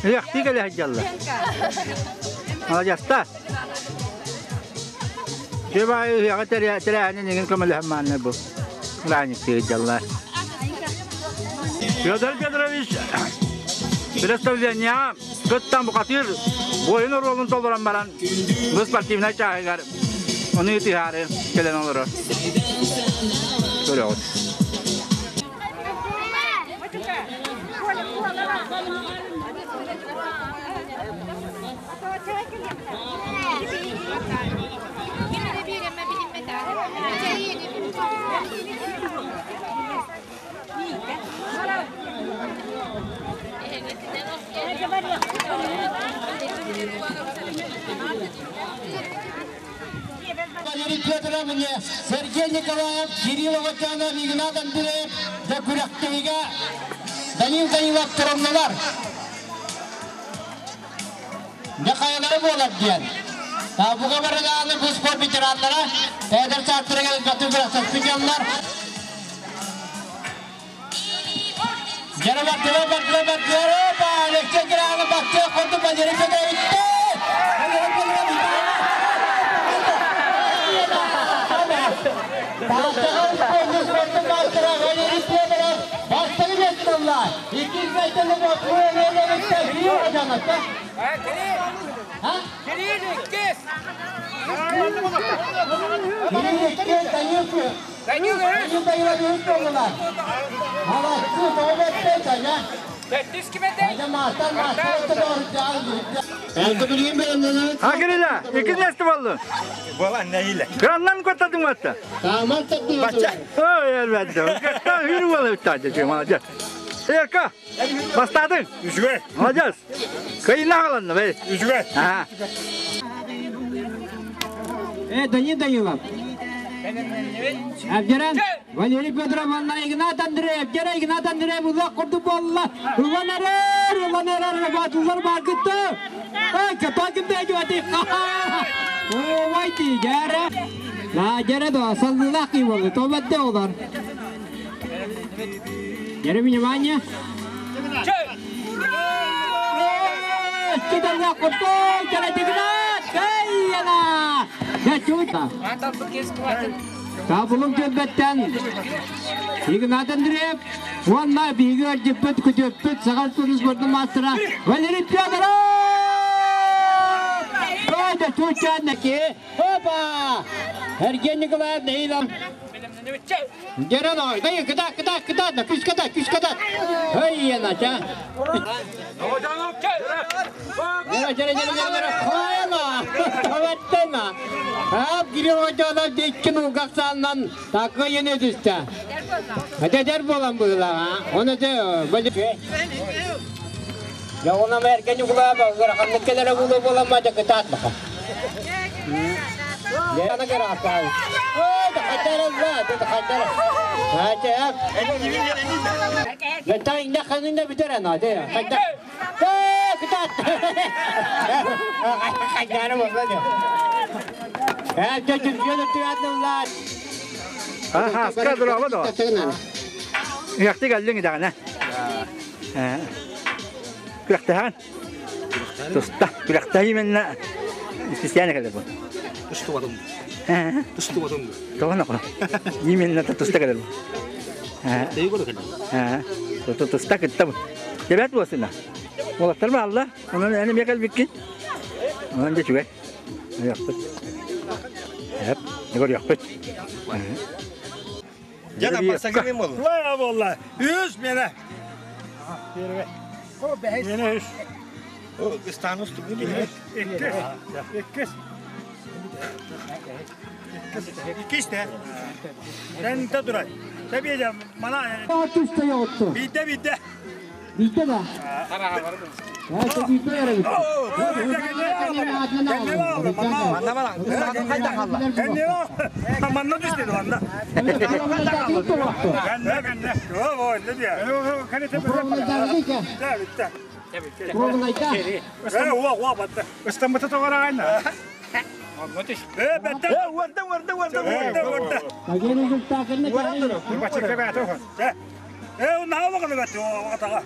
ыһыахтыы кэлэ сылдьаллар. Маладьыастар. Үчүгэй баайы ыһыаҕы тэрээһинин игин көмөлөһөн мааннар бу бырааһынньыктыы сылдьаллар. Федор Федорович представлениеҕа кыттан бухатыыр буойун оруолун толорон баран бу спортивнай чааһыгар ону ытыһаары кэлэн олорор. Көрөҕүт. Валерий Федоров, Сергей Николаев, Кирилл Оватянов, Игнат Андреев, да күрэхтэһиигэ Данил Данилов туруннулар. Дьэ хайалара буолар диэн. Буга барыдааны бу спорт ветераннара, эдэр саастарыгар элбэхтик күрэхтэспит дьоннор. Дьэрэ бардылар, бардылар, бардылар. Опа, Алексей Кираны баттыах курдук Валерий Федорович. Валерий Федорович. Тааттаҕа спорт спортун маастара Валерий Федоров бастакы миэстэни ылла. Иккис миэстэни Москва Леонидовичтан Кирилл Хажановка. Кирилл иккис! Кирилл иккис, Данил Данил үһүс! Данил Данилов үһүс буоллулар. Молодцы, тоҕо бэттэ, Саня. Сэттис ким этэй? Маастар, маастар, Ha Кирилля, икки миэстэ буоллун. Буолан нэһиилэ. Кыраннан куттадың батта. Бачча. Ой, элбэтте. Кытта үр буола үттаачы, молодец. Эрка, бастадың. Үчүгэй. Молодец. Кыйына халанна, бей. Үчүгэй. Ага. Данил Данилов. Абдеран, Валерий Федоров, Анна Игнат Андреев, Гера Игнат Андреев, улах курдук буолла. Улан эрэр, улан эрэр, батыллар бар кытты. Ай, капа кимде жуати. О, вайти, Гера. На, Гера да, саллылах и болду, тобатте олар. Гера, внимание. Кидалла курдук, Гера Игнат, Кайяна. Я чуйта. Табылым түбэттэн Игнат Андреев уонна биһиги ардьыппыт күтүөппүт саха спордун маастара Валерий Федоров! Бөдө Тучаннаки! Опа! Эрген Николаев Нейлам. Герано, дай, кыда, кыда, кыда, да, күс кыда, күс кыда. Эй, яна, ча. Жара, жара, жара, жара, хайна, таваттена. Ап, Кирилл Вадянов деккин угақсаннан такы ене түсті. Әдәдер болан бұғыла, оны де, бөлі. Я она мерген угла, гараханны келere булу болан ма да кытат баха. Ана гарапа. Ой, да хатара ла, да хатара. Хата. Бета инда ханында битер ана, де. Хата. Кытат. Хатара болла де. Э, чөчү жөнө түятылар. Аха, скадра да. Яхты галлың дагана. Күрәхтәһән. Туста, күрәхтәһи менна специально кэлэр бу. Тустубатым. Тустубатым. Тоҕо нохо. Именно туста кэлэр бу. Туста кытта бу. Дебет буосуна. Уолаттар баалла. Онон эни мекал биккин. Онон дьэ үчүгэй. Яхпыт. Эп, Егор яхпыт. Жана басакы бол. Ла болла. Үс мене. Мене үс. Станус ту. Иккис. Иккис. Иккис те. Сен турай. Тебиде мана. Түстө yoktu. Битте битте. Битте да. Битте yere bitti. Манна түстө манна. Кэннэ кэннэ. О, не дия. Битте битте. Э, уа уа батта. Ыстамбыта тоҕараҕайна. Э, бетте. Уорда, уорда, уорда, уорда, уорда. Бачыка бәтө. Э, наава гына бәтө, атага.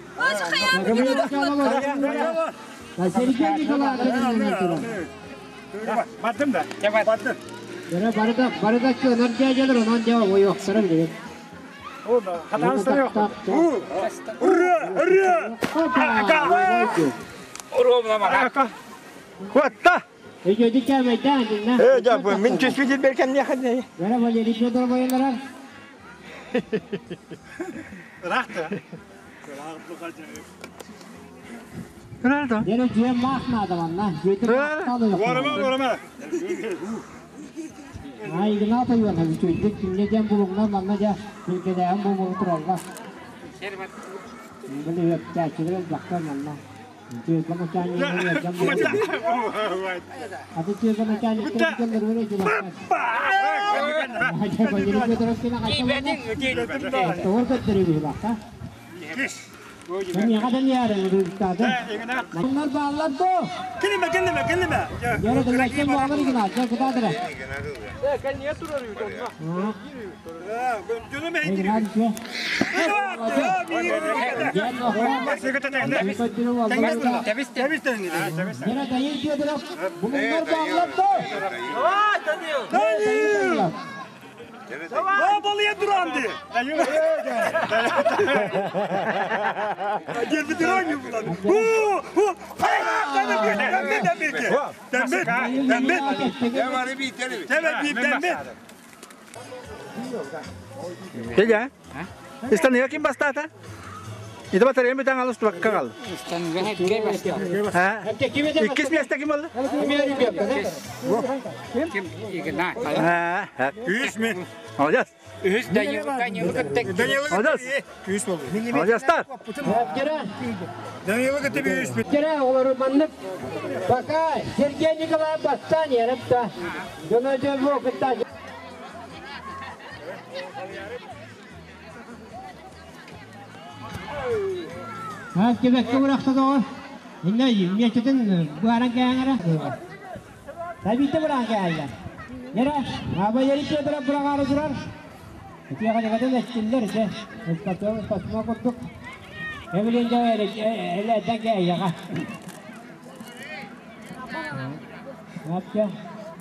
Баттым да. Баттым. Ура, ура! Куатта! Э, жа, мен чөспү беркен не хадне. Рахты. Nerede? Varama, varama. Bunlar bağlar bu. Kelime kelime kelime. Bunlar bağlar bu. Daniil! Balıya durandı. Gel bir duran gibi bulan. Hu hu. Demir demir demir. Demir demir. Kega. Istanıya kim bastata? İde bataryayı bir tane alış bak kakal. Ha? İkiz mi yasta kim oldu? Kim? Ha, ha. Üç mü? Alacağız. Üç Daniel Daniel Alacağız. Üç oldu. Alacağız da. Daniel gitti bir üç mü? Kere olur manlık. Baka Sergey Nikolay Bastan yarıp da. Döneceğim bu kıtta. Ha kebek bıraktı da o. İnne yemyeçetin bu aran kayangara. Tabii de buran kayangara. Yere, aba yeri çödüre bırakar durar. Öteye kadar kadar etkinler işte. Pasma pasma kurduk. Evliyince öyle öyle de kayanga. Ne yapacağız?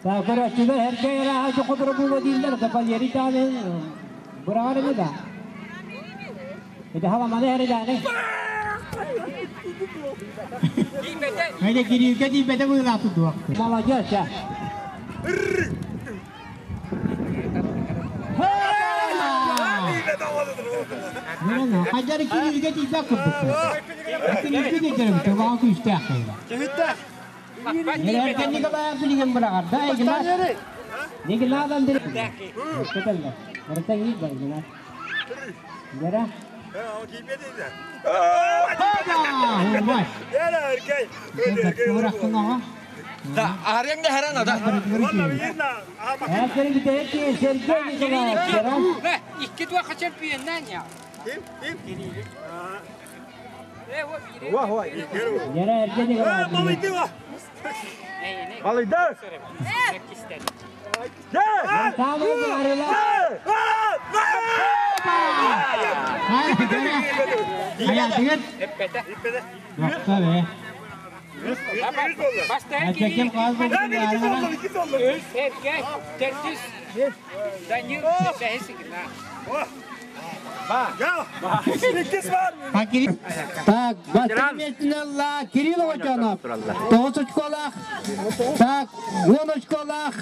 Takır açılar her kayara hacı kudru bu diller de bal yeri tane bırakar mı da? İşte hava malı her tane. Haydi giriyor gidi bede bu lafı duak. Молодец ya. Hacer giriyor gidi bak kurduk. Giriyor gidi derim. Tamam ku işte akıyla. Erken Nikolay bilgen bırakar da egna. Nikola'dan direkt. Kötüler. Orta iyi bak. Yara. Da arayın da her an da. Her bir de ki Sergey Nikolay. İki dua kaçar piyenden ya. Kim? Kim? Vah vah. Yara Erken Nikolay. Balıydı Balıydı. Gel. Tamam arılar. Hayır. Так, Бастрыметнелла Кириллова чанап. Тоғыз очколах. Так, он очколах.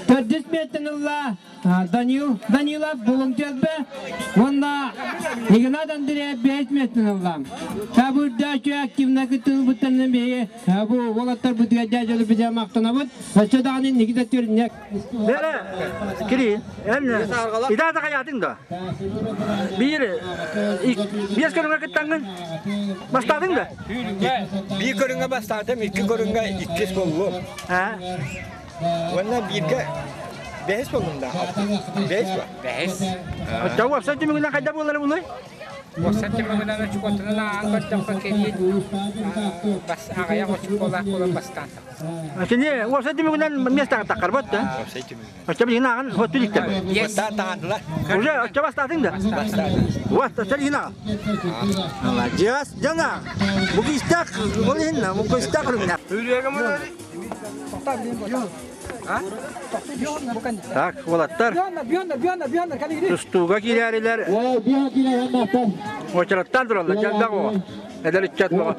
Төрдүс метнелла Данил, Данилов булун телбе. Онна Игнат Андреев беш метнелла. Табурда активно кытыл бутанны бeye. Бу волаттар бутыга жажылы бизе мактанабыт. Өчөдагы нигиде төрнек. Nere? Kiri. En. İda da kayatın da. Bir, bir körüne kıttangın. Başladın da. Bir körüne başladım, iki körüne ikiz buldum. Ha? Ondan birge beş buldum da. Beş var. Beş. Tamam, sen kimin kayda bunları bunu? Wasat kimiguna çikolatana angat paketi bas agaya çikolata kola bastan. Şimdi wasat kimiguna mesta takar bot da. Açı bir yine hotu dikte. Basta tandılar. Uje açı bastadın da. Basta. Sen yine. Allah cihaz cana. Bu istak olin na, bu istak olin. Так, volatlar. Tustuğa girerler. Oçarattan durarlar. Geldi o. Eder içecek baba.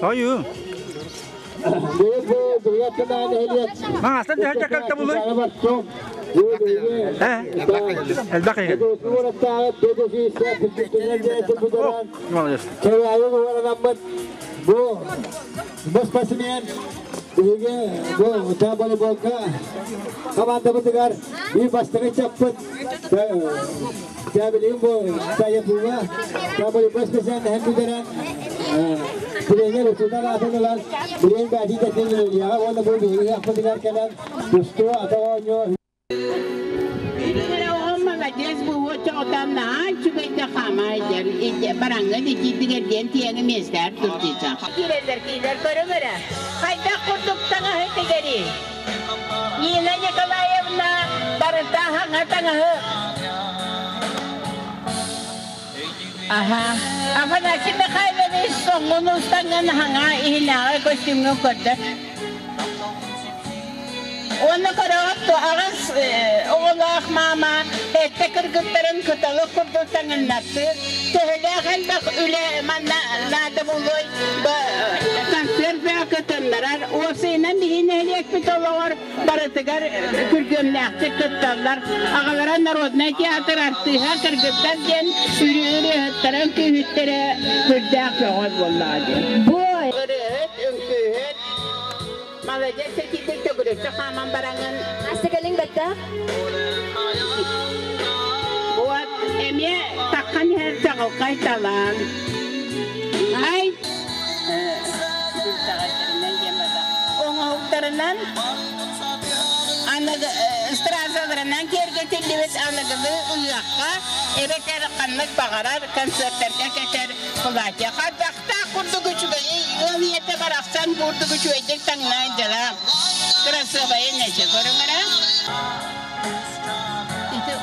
Ayı. Bu Маҥаастан төһө дьакалта булуй? Элбэх иһин. Молодец. Бу бу спортсмен биһиги бу волейболга командабытыгар биир бастакы чаппыт Тәбилигин бу Таятуга волейбол специальноһын бүтэрэн тренер учуутал аатын ылан билигин бээтин тэтин үлэлиэҕэ уонна бу биһиги ыһыахпытыгар кэлэн тустуу атах оонньуу Молодец буһуочча отам наһаа үчүгэйдик хаамаайдар бараҥҥа дикиитигэр диэн тиэҥи миэстээр турдица. Киирэллэр киилэр көрүҥ эрэ. Хайдах курдук таҥаһы тигэрий? Нина Николаевна барыта хаҥа таҥаһы. Аха. Афанасий Михайлович соҥҥун устаҥҥын хаҥа иһинээҕи көстүүмҥүн көрдөр. Уонна көрөҕүт дуо, аҕыс оҕолоох маама эрдэ кыргыттарын кыталык курдук таҥыннартыыр. Төһөлөөх элбэх үлэ манна наада буолуой? Концерт бөҕө кытыннарар. Уопсайынан биһи нэһилиэкпит олоҕор барытыгар күргүөмнээхтик кытталлар. Аҕалара народнай театр артыыһа кыргыттар диэн ырыаһыттара, үҥкүүһүттэрэ сүрдээх көҕүл буоллаҕа диэн. Ырыаһыт, үҥкүүһүт, Молодец, сэтиитик төгүрүччү хааман бараҥын. Настя кэлиҥ бэтта. Вот, эмиэ таххан иһэр чаҕылхай талаан. Ай, оҥоһуктарынан аныгы стразаларынан киэргэтиллибит аныгылыы ыһыахха эбэтэр ханнык баҕарар концертарга кэтэр платье Таах курдук үчүгэйи ыал ийэтэ барахсан курдук үчүгэйдик таҥнаа дьала. Кырасыабайын эчэ көрүҥ эрэ. Ити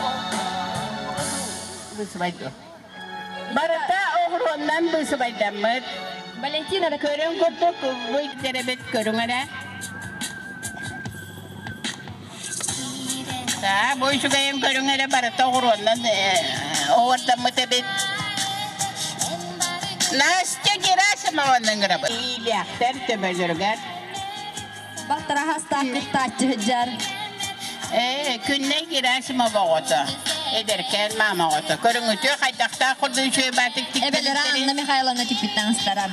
бысыбайды. Барыта оҕуруоннан бысыбайдаммыт. Валентина көрүҥ курдук быйдеребит көрүҥ эрэ. Да, бу үчүгэйин көрүҥ эрэ барыта оҕуруоннан оҕордаммыт эбит. Настя Герасимованы ыҥырабыт. Иилээхтэр төбөлөрүгэр. Баттараһастаах кыттааччы сылдьар. Ээ, Күннэй Герасимова оҕото. Эдэркээн маама оҕото. Көрүҥүтүө хайдахтаах курдук үчүгэй баатык Эбэлэрэ Анна Михайловна тикпит таҥастара.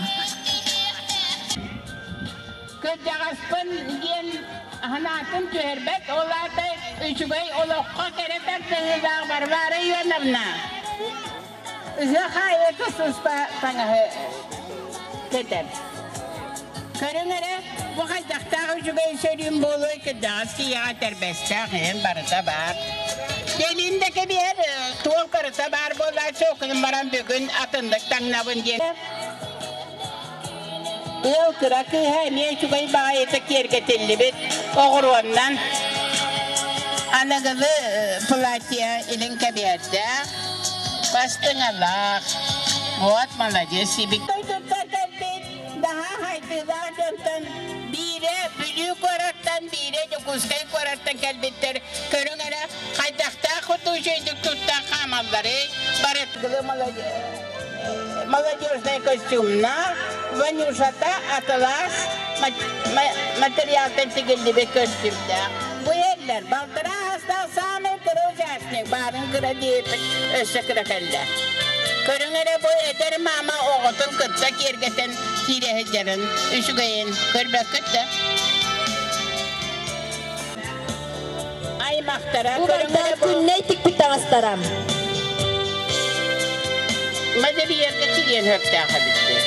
Кырдьаҕаспын диэн санаатын түһэрбэт, ол аата үчүгэй олоххо кэрэ тардыһыылаах Варвара Ионовна ыһыах аайы туспа таҥаһы кэтэр. Көрүҥ эрэ, бу хайдахтаах үчүгэй сөрүүн буолуой кырдьаҕас киһиэхэ тэрбэстээх иһин барыта баар. Кэлин да кэбиһэр, туох барыта баар буолааччы, окунун баран бүгүн атыннык таҥнабын диэн. Ыал кыра кыыһа эмиэ үчүгэй баҕайытык киэргэтиллибит оҕуруоннан аныгылыы платье илин кэбиһэрдээх, бастыҥалаах. Вот молодец, сибик. Дойдуттан кэлбит наһаа хайдыылаах дьонтон биирэ Бүлүү куораттан, биирэ Дьокуускай куораттан кэлбиттэр. Көрүҥ эрэ, хайдахтаах курдук үчүгэйдик туттан хаамалларый? Бары молодежный костюмнаах, Ванюшата атылаас материалтан тигиллибит көстүүмнээх. Бу иһэллэр балтараа астаах саамай кыра участник баарын кыра диэбит өссө кыра кэллэ. Көрүҥ эрэ бу эдэр маама оҕотун кытта киэргэтэн киирэ сылдьарын үчүгэйин көрбөккүт да? Аймахтара көрүҥ эрэ бу Күннэй тикпит таҥастара. Мадебиергэ тигиэн хөптөөх эбиттэр.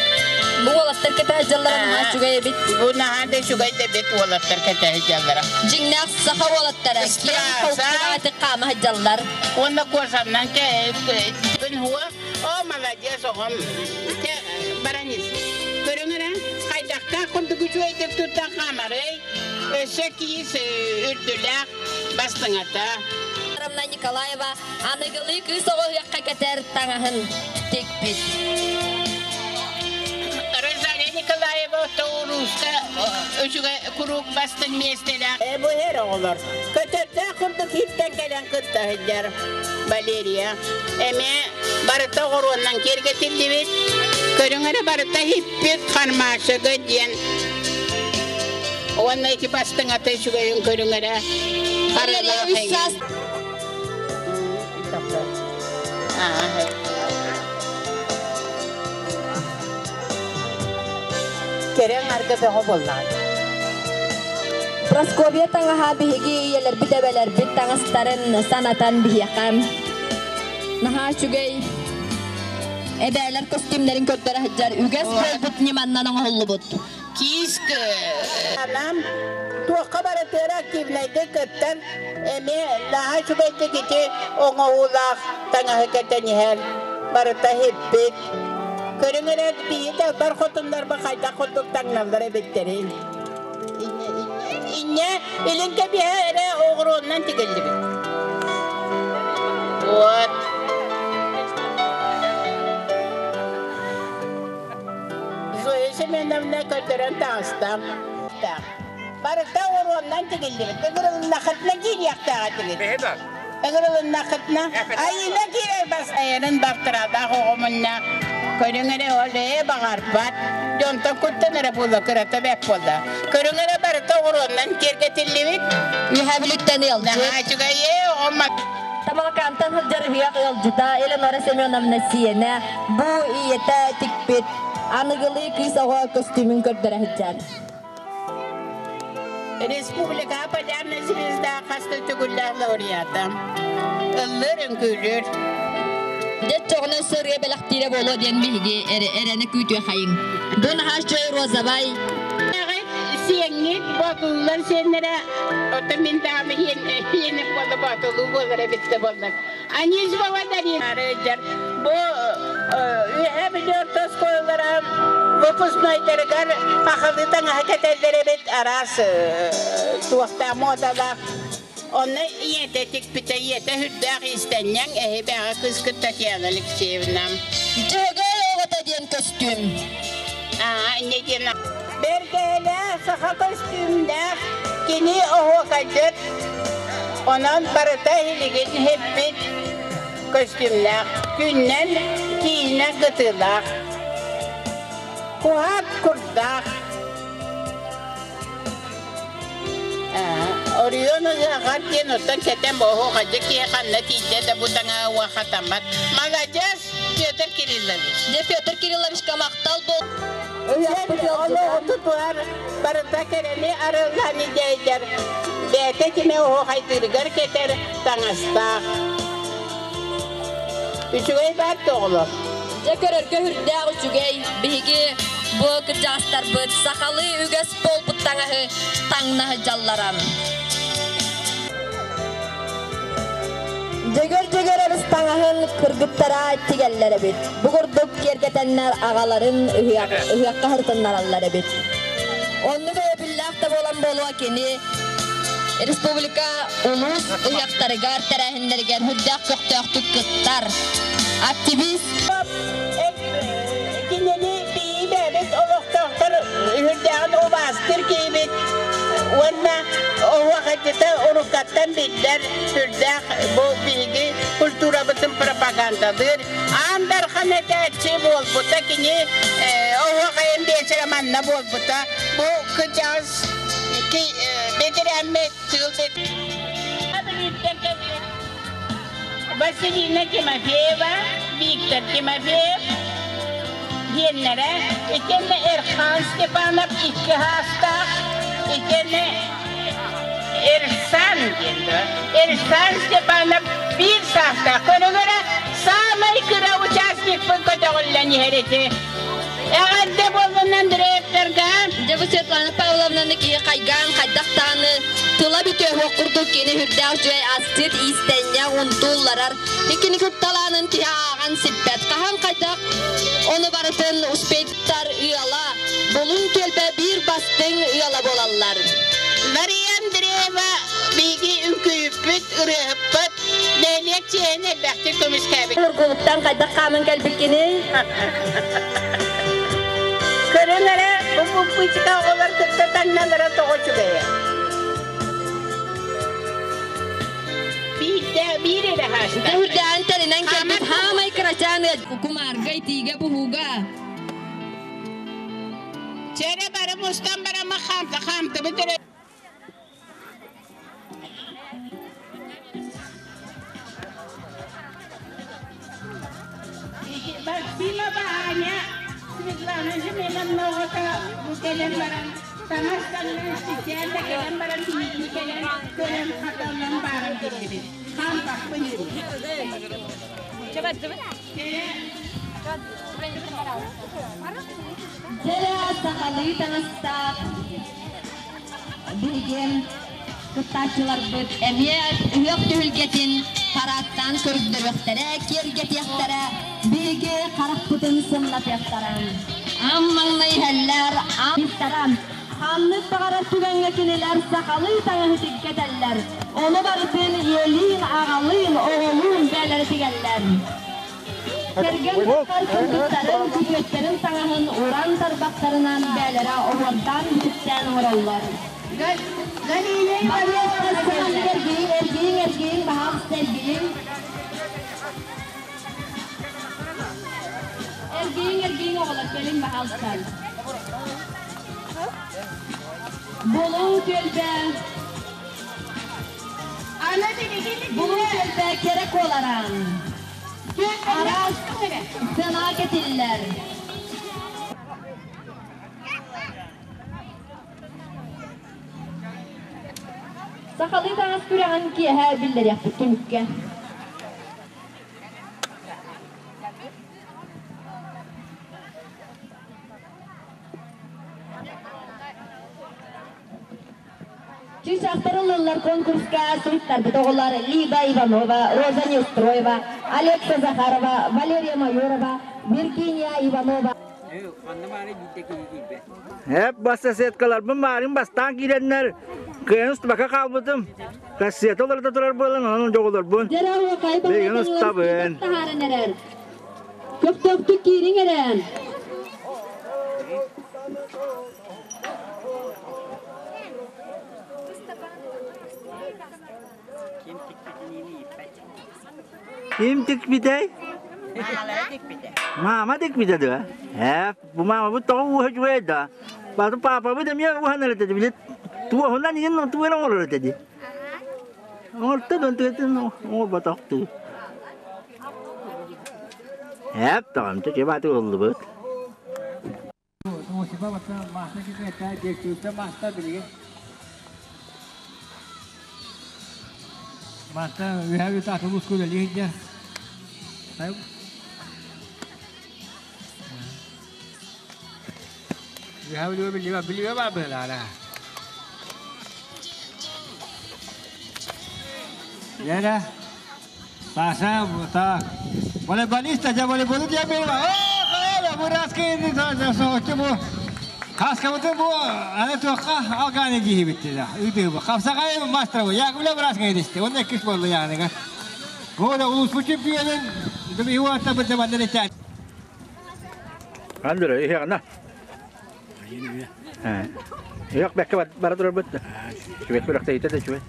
Бу уолаттар кэтэһэ дьаллара наһаа үчүгэй эбит. Бу наһаа да үчүгэй да эбит уолаттар кэтэһэ дьаллара. Дьиҥнээх саха уолаттара киэҥ холкулаатык хаама сылдьаллар. Уонна кожаннан күн хуа о молодец оҕом баран ис. Көрүҥ эрэ хайдахтаах курдук үчүгэйдик туттан хаамарый? Өссө киис үрдүлээх бастыҥата. Рамна Николаева аныгылыы кыыс оҕо ыһыахха кэтэр таҥаһын тикпит. Розалия Николаева тоҕурууска үчүгэй куруук бастыҥ миэстэлээх. Бу эр оҕолор көтөрдөөх курдук иһиттэн кэлэн кытта сылдьар Валерия. Эмиэ барыта оҕуруоннан киэргэтиллибит. Көрүҥ эрэ барыта иһиппит хармаашыга диэн. Уонна ити бастыҥата үчүгэйин көрүҥ эрэ. Харалаах эҥин. Кэрэ аҥарга бөҕө буоллаҕа. Прасковья таҥаһа биһиги ийэлэрбит эбэлэрбит таҥастарын санатан биһиэхэ наһаа үчүгэй эбээлэр костюмнарын көрдөрө сылдьар үгэс буолбут ньыманнан оҥоһуллубут. Киис Анам туохха барытыгар активнайдык кыттан эмиэ наһаа үчүгэйдик ити оҥоһуулаах таҥаһы кэтэн иһэр барыта иһиппит. Көрүҥ эрэ биһи далбар хотуннарба хайдах курдук таҥналлар эбиттэрин. Инньэ илин кэбиһэ эрэ оҕуруоннан тигиллибит. Вот. Зоя Семеновна көрдөрөн таҕыста. Барыта оҕуруоннан тигиллибит. Ыҥырылыннахытына киириэхтээх этигит. Ыҥырылыннахытына айыына киирэр бас айанын бартырадаах оҕо мунна көрүҥ эрэ ол ээ баҕарбат. Дьонтон куттан эрэ буолла кырата бэт буолла. Көрүҥ эрэ барыта оҕуруоннан киэргэтиллибит. Үһэ Бүлүүттэн ыалдьыт. Наһаа үчүгэй ээ оҕом Тамалакаантан сылдьар ыһыах ыалдьыта Элеонора Семеновна сиэнэ бу ийэтэ тикпит аныгылыы кыыс оҕо көстүүмүн көрдөрө сылдьар. Республика Полярная звезда хас да төгүллээх лауреата. Ыллыыр үҥкүүлүүр. Дьэ чоҕуна сырыа бэлэхтиирэ буолуо диэн биһиги эрэни күүтүөхайыҥ. Бу наһаа үчүгэй розовай. Сиэҥҥит боотуллар сиэннэрэ, оттон мин даҕаны иэним буолла боотулуу буолар эбит да буоллар. Анисимова Дарина бу Үөһээ Бүлүү орто оскуолалара выпускнойдарыгар хахалыы таҥаһы кэтэллэр эбит араас туохтаах муодалаах. Онно ийэтэ тикпитэ, ийэтэ сүрдээх иистэнньэҥ, эһи-бэҕэ кыыскыт Татьяна Алексеевна. Дьөһөгөй оҕото диэн көстүүм. Аа, инньэ диэн Бэргэһэлээх саха көстүүмнээх кини оһуокайдьыт, онон барыта иһилигин иһиппит көстүүмнээх, күннэн киинэ кытыылаах, куһаат курдаах. Орион ыһыаҕар диэн оттон кэтэн оһуохайдьыт киһи ханна тиийдэ да бу таҥаһа уохатаммат. Маладьыас Петр Кириллович. Дьэ Петр Кирилловичка махтал буол. Олоҕу тутуһар барыта кэрэни арыллан идэйдэр. Бэйэтэ кимэ оһуохайдыырыгар кэтэр таҥастаах. Үчүгэй баар оҕолор. Дьэ көрөргө үрдээх үчүгэй. Биһиги бу кырдьаҕастарбыт сахалыы үгэс буолбут таҥаһы таҥна сылдьаллара. Дьөгөр-дьөгөр өрүс таҥаһын кыргыттара тигэллэр эбит. Бу курдук киэргэтэннэр аҕаларын ыһыахха сырытыннараллар эбит. Оннук өйөбүллээх да буолан буолуо кини республика улуус ыһыахтарыгар, тэрээһиннэригэр үрдээх көхтөөхтүк кыттар. Активист. Кинини биибэбит олохтоохтор үрдээҕин убаастыр киһибит уонна оһуохайдьыта уруккаттан биллэр сүрдээх бу биһиги культурабытын пропагандалыыр аан дархан этээччи буолбута кини оһуохайын биэчэрэ манна буолбута бу кырдьаҕас бэтэрээммит тыыл Василина Тимофеева, Виктор Тимофеев диэннэрэ, итиэннэ Эрхан Степанов икки саастаах, итиэннэ Эрсан диэн Эрсан Степанов биир саастаах. Көрүҥэрэ саамай кыра участникпын көтөҕүллэн иһэр ити. Эҕэрдэ буоллун Андреевтарга! Дьэ бу Светлана Павловнаны киһи хайгаан хайдах даҕаны тыла бүтүөх курдук кини үрдээх үчүгэй астыыр иистэнньэх унтуулларар. Иккини кытталаанын киһи ааҕан сиппэт. Хаһан хайдах ону барытын успейдтар ыала, Булуҥ түөлбэ биир бастыҥ ыала буолаллар. Мария Андреева биһиги үҥкүүппүт, ырыаһыппыт, нэһилиэк чиэһин элбэхтик көмүскээбит. Ургулуттан хайдах хааман кэлбиккиний? Көрүҥ эрэ, бу пуппучка оҕолор кытта таҥналара тоҕо үчүгэйэ. Биирдэ биир эрэ хаста. Үрдээн тэринэн кэлбит хаамай кырачаан кумаарга итиигэ буһууга. Чэрэ бары мустан барама хаамта хаамтыбыт эрэ. Максимова Аня Светлана Семеновна оҕото бу кэлэн баран таҥас таҥнан ситиэн да кэлэн баран биһигини кэлэн көрөн хаталлан бааран биллибит. Хаампаппын Дьэрэ сахалыы таҥастаах Билигин кыттааччыларбыт эмиэ ыһыах түһүлгэтин парадтаан көрдөрүөхтэрэ, киэргэтиэхтэрэ, биһиги харахпытын сымнатыахтара. Аан маҥнай иһэллэр, аан Ханнык баҕарар түгэҥҥэ кинилэр сахалыы таҥаһы тиккэтэллэр, ону барытын ийэлиин, аҕалыын, оҕолуун бэйэлэрэ тигэллэр. Кэргэн тахсар кыргыттарын, күтүөттэрин таҥаһын уран тарбахтарынан бэйэлэрэ оһуордаан бүтүктээн оҥороллор. Балыастар саҥалык эргийиҥ, эргийиҥ, эргийиҥ, баһаалыста эргийиҥ. Эргийиҥ, эргийиҥ оҕолор, кэлиҥ, баһаалыста. Булуҥ түөлбэ Булуҥ түөлбэ кэрэ куолара. Араас сыанаҕа кэтиллэр. Сахалыы таҥас күрэҕин киэһэ биллэриэхпит түмүккэ. Чыычаахтар ыллыллар конкурска суруттарбыт оҕолор Лида Иванова, Роза Неустроева, Алекса Захарова, Валерия Майорова, Виргиния Иванова. Эп баста сеткаларбын баарын бастаан киирэннэр кыайан устубакка хаалбытым. Кассета олордо турар буолан онон дьоҕулорбун. Билигин устабын. Көхтөөхтүк киириҥ эрэ. Ким тикпитэй? Мама тикпитэ дуо? Ээ, бу маамабыт тоҕо ууһа үчүгэй да. Баты паапабыт эмиэ уһанар этэ били туоһунан иһин тугу эрэ оҥорор этэ дии. Оҥорто да онтугатын оҥорботохтуу. Эп тоҕом чөчө бааты ыллыбыт. Мантан үһэ үт аты улууска үлэлии сылдьар. Үһэ билигэ билигэ билигэ баар быһылаана. Лера, Саша, так. Волейболист, дьэ волейболу диэн Оо, бу соһуччу бу. Хаскабытын бу аны туохха алгааны киһибит ыытыыбы. Хапсаҕай мастера Яковлев быраска идисти. Онно иккис буолла яныга. Года улууспут чемпионун Дубиуатта быдабаннар итэ. Андре, иһэҕинэ. Иһэх бэккэ бара турарбыт. Үчүгэй күрэхтэһиитэ да үчүгэй.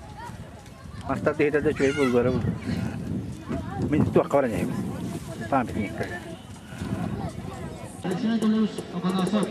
Мастар да да үчүгэй буолбара. Мин туохха баран иһэбин. Памятникка. Алексей Анатольевич Афанасов.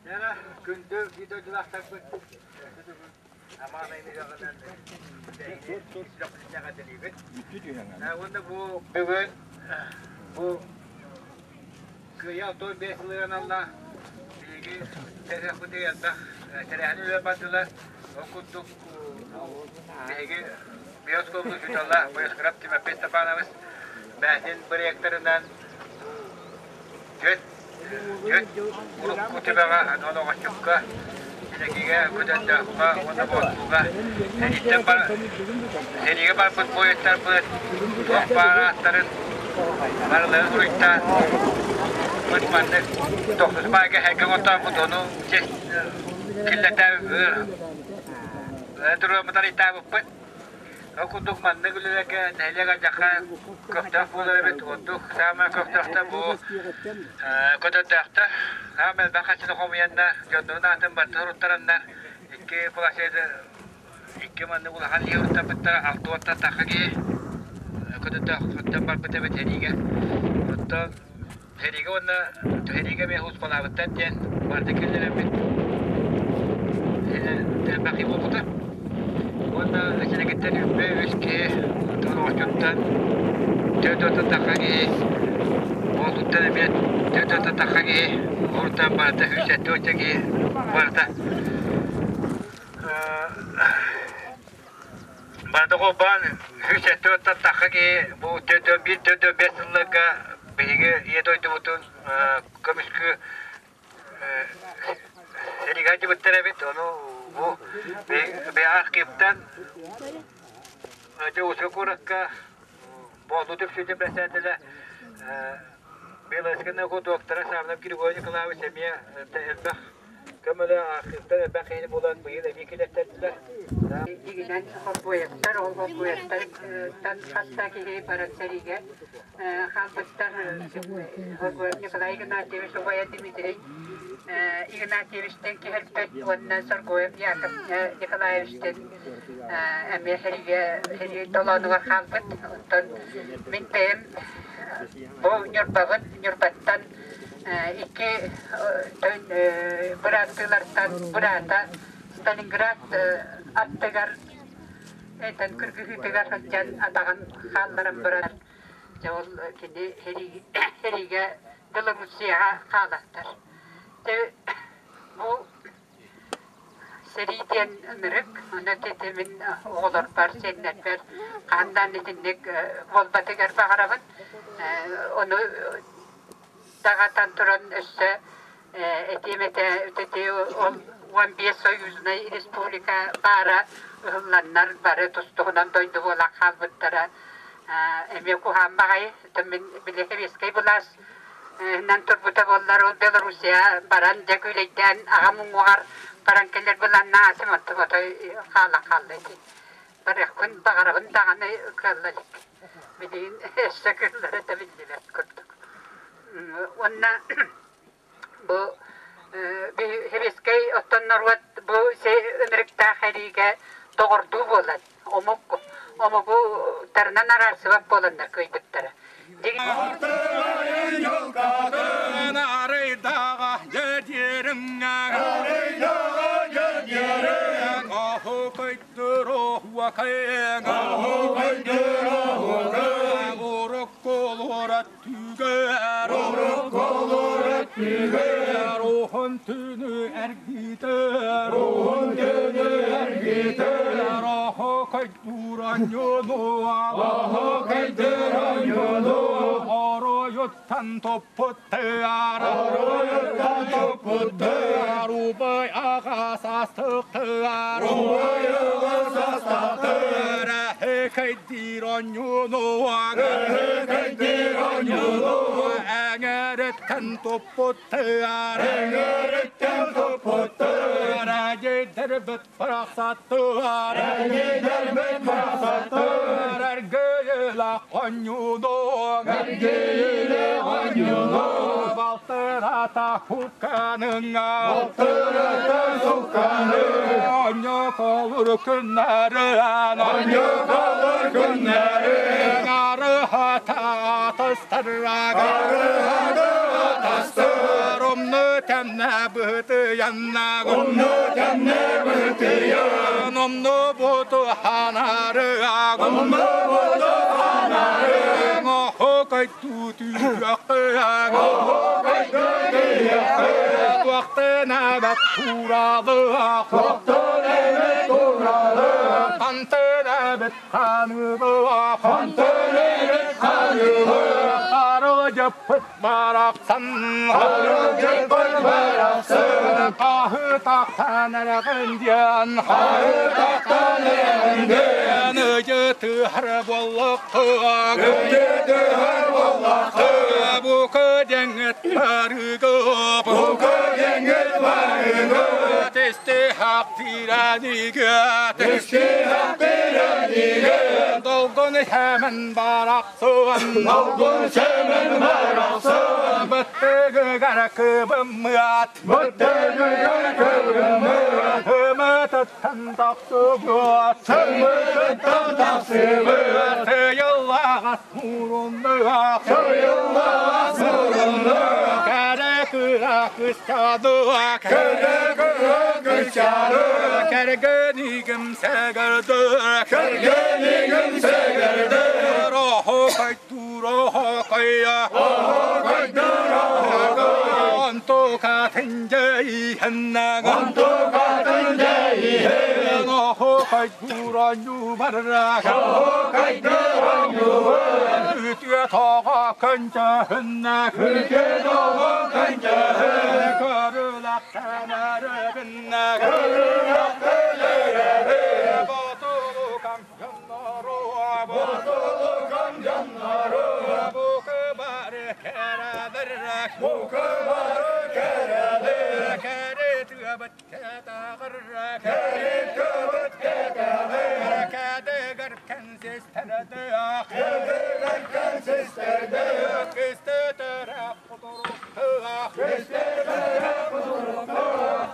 Күндү видеодьулаахтарбыт Уонна бу бүгүн бу Кыайыы 65 сылыгар аналлаах биһиги тэрээхпитигэр элбэх тэрээһин үлэ бардылар. Ол курдук биһиги биоскуолбут учуутала Боескуров Тимофей Степанович бэйэтин бырайыактарынан түөрт урукку түбэҕэ Оноҕоччукка, Силэкигэ, Көтөрдөөххө уонна Боотулууга сэрииттэн бар сэриигэ барбыт буойуттарбыт туох баар ааттарын барыларын суруйтаан быт маннык тохсус баайга эргэ оҥортообут ону честь киллэтэ туруоммутар ыйдаабыппыт. Ол курдук маннык үлэлэргэ нэһилиэк алдьархай көхтөөх буолар эбит. Ордук саамай көхтөөхтөр бу көтөрдөөхтөр. Саамай элбэх харчыны хомуйаннар, дьоннорун аатын барытын уруттараннар, икки площадь икки маннык улахан лиһи уруттарбыттара алта уонтан тахха киһи көтөрдөөхтөн барбыт эбит сэриигэ. Оттон сэриигэ уонна сэриигэ эмиэ ууспалаабыттар диэн барыта киллэрэммит элбэх киһи буолбута. Уонна итинигиттэн үппэ үс киһи оҕочуттан төрт уонтан тахха киһи буолтуттан эмиэ төрт уонтан тахха киһи урутан барыта үс сэттэ уонча киһи барыта Барыта холбоон 174 тахха киһи бу биир төрдө бэс сылларга биһиги Ийэ дойдубутун көмүскүү сэриигэ сылдьыбыттар эбит. Ону бу архивтан Дьокуускай куоракка Бооту түмсүүтүн председателэ Белорусскай наука доктора Савнов Григорий Николаевич эмиэ элбэх көмөлө архивтар элбэх киһини булан быйыл эбии киллэртэрдилэр. Дьиҥинэн хорбуойаттар, ол хорбуойаттартан хас да киһи баран сэриигэ хаалбыттар. Хорбуев Николай Игнатьевич, убайа Дмитрий Игнатьевичтэн киһирбэт уонна Соргоев Яков Николаевичтэн эмиэ сэриигэ сэрии толоонугар хаалбыт. Оттон мин бэйэм бу Ньурбабын, Ньурбаттан икки бырааттыылартан быраата Сталинград аттыгар этэн кыргыһыытыгар сылдьан атаҕын хаалларан баран дьэ ол кини сэриигэ Белоруссияҕа хаалахтар. Дьэ бу Сэрии диэн ынырык, ону ити мин оҕолорбор, сиэннэрбэр хаһан даҕаны итинник буолбатыгар баҕарабын. Ону даҕатан туран өссө этиэм этэ ити ол 15 союзнай республика баара ыһылланнар бары тус-туһунан дойду буолан хаалбыттара эмиэ куһаҕан баҕайы. Мин били сэбиэскэй былаас Нан турбута буоллар, ол Белоруссия баран дьэ күүлэйдээн аҕам уҥуоҕар баран кэлэр былааннаах аасым оттон отой хаалан хаалла ити. Барыахпын баҕарабын даҕаны кыалла илик. Билигин өссө кыаллара да биллибэт курдук. Уонна бу сэбиэскэй оттон норуот бу ынырыктаах эриигэ доҕордуу буолан омук омугу тарынан араарсыбат буоланнар кыайбыттара. Арыйдаҕа дьэдиэриҥҥэ Оһу көйдөрө уокайҥа Уруккулура түгэр Уһун түүнү эргитэр Оһу Оройуттан топпуттар Убай аҕа састыктар Эһэкэйдиир онньунуаҥ Эҥэриттэн туппуттар Эдьиийдэрбит Барахсаттар Эргиилэх хонньуунуҥ Балтырата хукканыҥа Онньоколур күннэрин Арыһата атастарага Умну Кэмнэ быһытыянна Умну кэмнэ быһытыян Умну буту ханарыа Умну буту ханарыа Оһо кайту түйөккыа Оһо кайту түйөккыа Туохтына бат туралыа Туохтына бат туралыа Хантына бат ханыбыа Хантына бат ханыбыа Хары жаппыт барақсан Хары жаппыт барақсан Қахы тақтан әрғінден Қахы тақтан әрғінден Өжеті хар боллаққа Өжеті хар боллаққа Бұқы деңет барығы Бұқы деңет барығы Тесте хақ тираниге Тесте хақ тираниге Долгон хәмін барақсын Долгон хәмін барақсын Быттығы қарақыбымат Быттығы қарақыбымат Үмітіттен тақсыбыт Үмітіттен тақсыбыт Тыйыллағас мұрынныға Тыйыллағас мұрынныға Кәрі кыра кысчадыға Кәрі кыра кысчадыға Кәргенигім сәгірді Кәргенигім сәгірді Рохо кайту рохо кая Рохо кайту рохо кая 都卡听这一恨呐，都卡听这一恨，我好开突然就把这，好开突然就把，对他个跟着恨呐，对他个跟着恨，可是那看那人呐，可是那看那人，把都看人那罗，把都看人那罗，不可把这开了的，不可把这开了的，开的这不开的个，开的这不开的个，开的个看谁的的，开的个看谁的，开的的不多罗，开的的不多罗，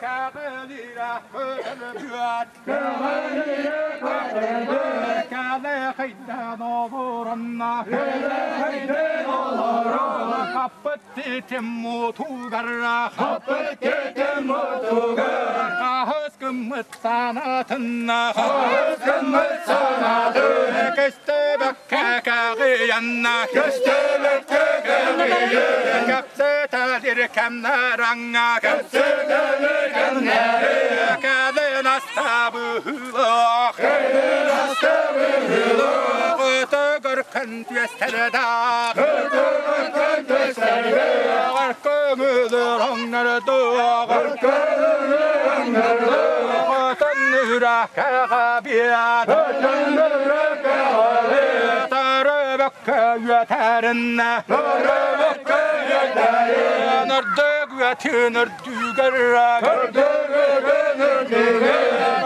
开的哩啦不的开的不的，开的黑的罗那，开的黑的罗那，Хаппыт мотугара, хаппыт мотугара, хас кымыт санатынна, хас кымыт санатын, кестебек кагыянна, кестебек кагыянна, капсеталир кемнараңа, капсеталир кемнараңа, кадын астабыла, кадын астабыла, Көтөгөр күн түестәрдә, көтөгөр күн түестәрдә, көңүлөр оңнорду, көңүлөр оңнорду, Көтөнүрә кәгәбият, көтөнүрә кәгәбият, Тарыбөккә үәтәреннә, тарыбөккә үәтәреннә, Нөрдөг үәтүнөрдүгәр, нөрдөг үәтүнөрдүгәр,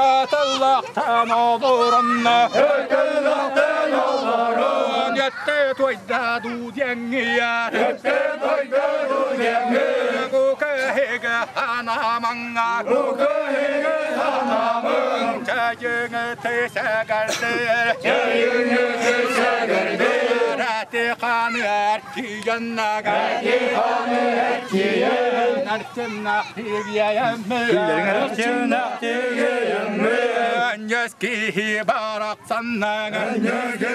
Аталлахтан олоронна, аталлахтан олорон, Ятте тойда дудяңия, ятте тойда дудяңия, Кукэхэгэ ханамаңа, кукэхэгэ ханамаң, Чайыңы тэсәгәрдер, чайыңы тэсәгәрдер, Рәти қаны әртияннага, рәти қаны әртиян, Әртимнақ тигияямы, әртимнақ тигияямы, Аньяски барақсаннага, аньяски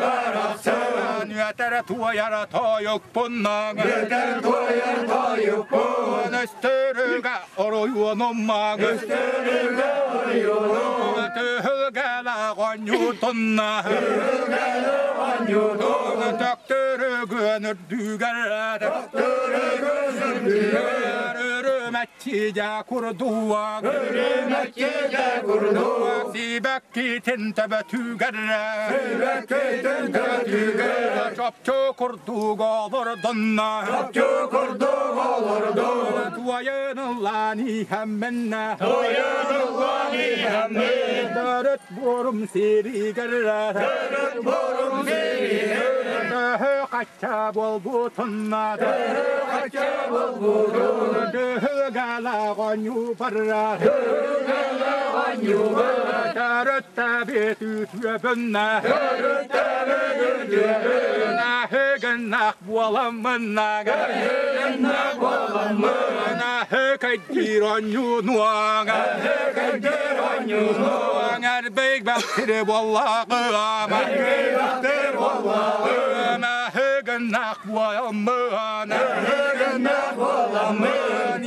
барақсан, Үәтәрі туаяр тойық бұннага, үәтәрі туаяр тойық бұн, Өстөрүгә оройуономмага, өстөрүгә оройуономмага, Төһүгә лағонютунна, төһүгә лағонютунна, Төктөрүгә нүрдүгәр, төктөрүгә нүрдүгәр, Өрүмәтчиҗә курдуа, өрүмәтчиҗә курдуа, Сибәккитин төбәтүгәр, сибәккитин төбәтүгәр, Чопчу курдуга олордонна, чопчу курдуга олордон, Туайыныллани хәмменнә, туайыныллани хәммен, Дөрөт борум сиригәр, дөрөт борум сиригәр, Дөһө кача болбутунна, дөһө кача болбутунна, Дөһө галагоню барра, дөһө галагоню барра, Дөрөт тәбет үтүөбөннә, дөрөт тәбет үтүөбөннә, Хөгөннәк буламынна, хөгөннәк буламынна, Кайдир онньуунуаҥ Эрбэйг бэхтири буоллаҕыам Ыгыннах буоламмын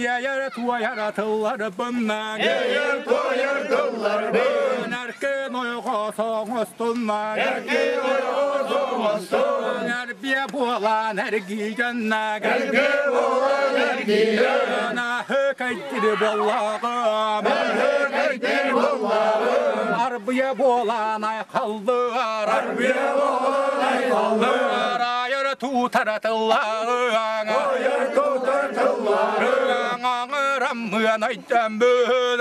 Иэйэр туойар тылларбыннаҥ Эркин ойоҕос оҥостуннаҥ Эрбиэ буолан эргийгэннэҥ Кайдири буоллаҕым Арбыйа буолан айхаллыар Айыр туутара тылларыаҥ Аҥыраммыан айдаммын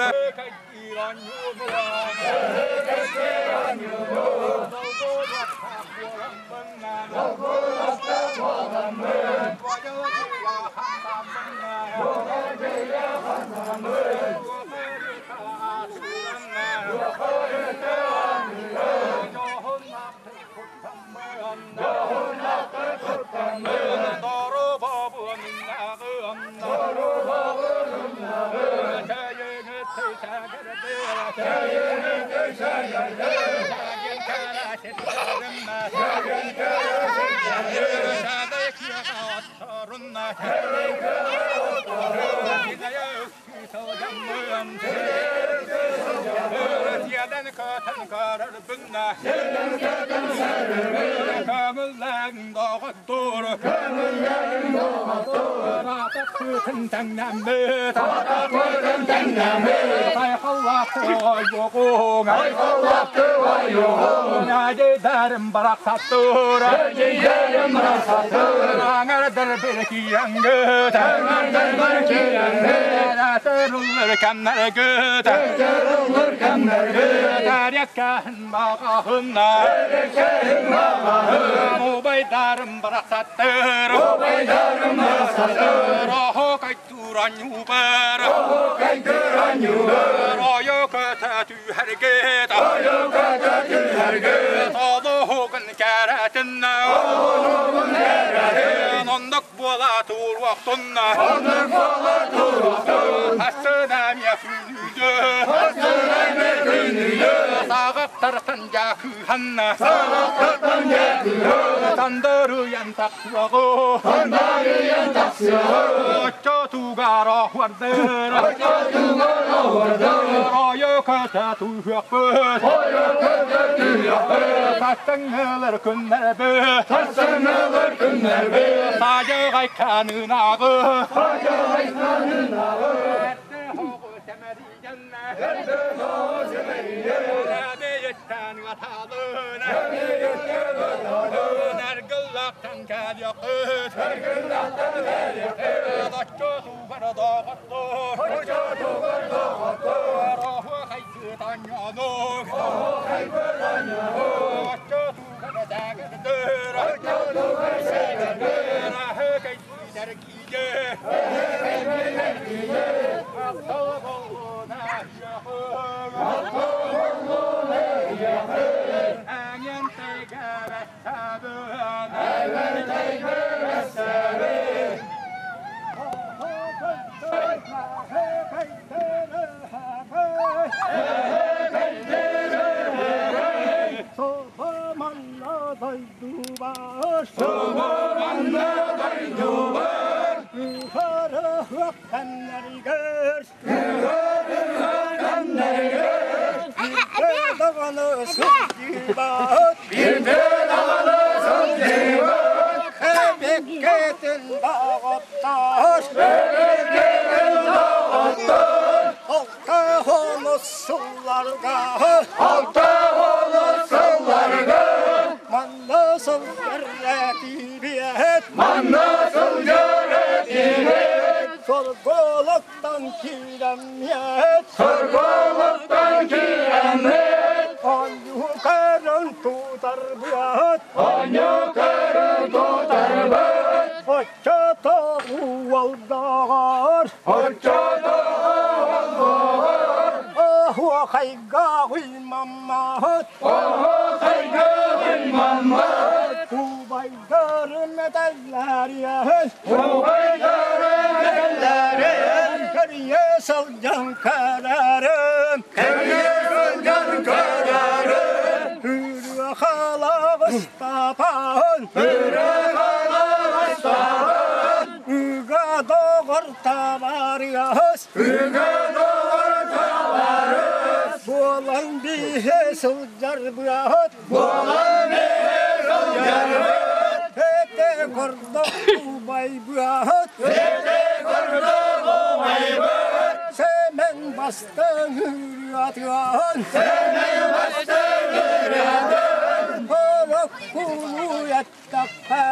Сылдьан кэлэрин, Кэрийэ сылдьан кэлэрин, Үрүө халаҕыстапан, Үрүө халаҕыстапан, Үгэ доҕор табарыас, Үгэ доҕор табарыас, Буолан биһи сылдьар быаһыт, Буолан биһи сылдьар быаһыт, Этэ көрдөх убай быаһыт, Этэ көрдөх убай быаһыт, Сэмэн бастыҥ ырыатыгын, Сэмэн бастыҥ ырыатын, Ороккулуу эттэххэ,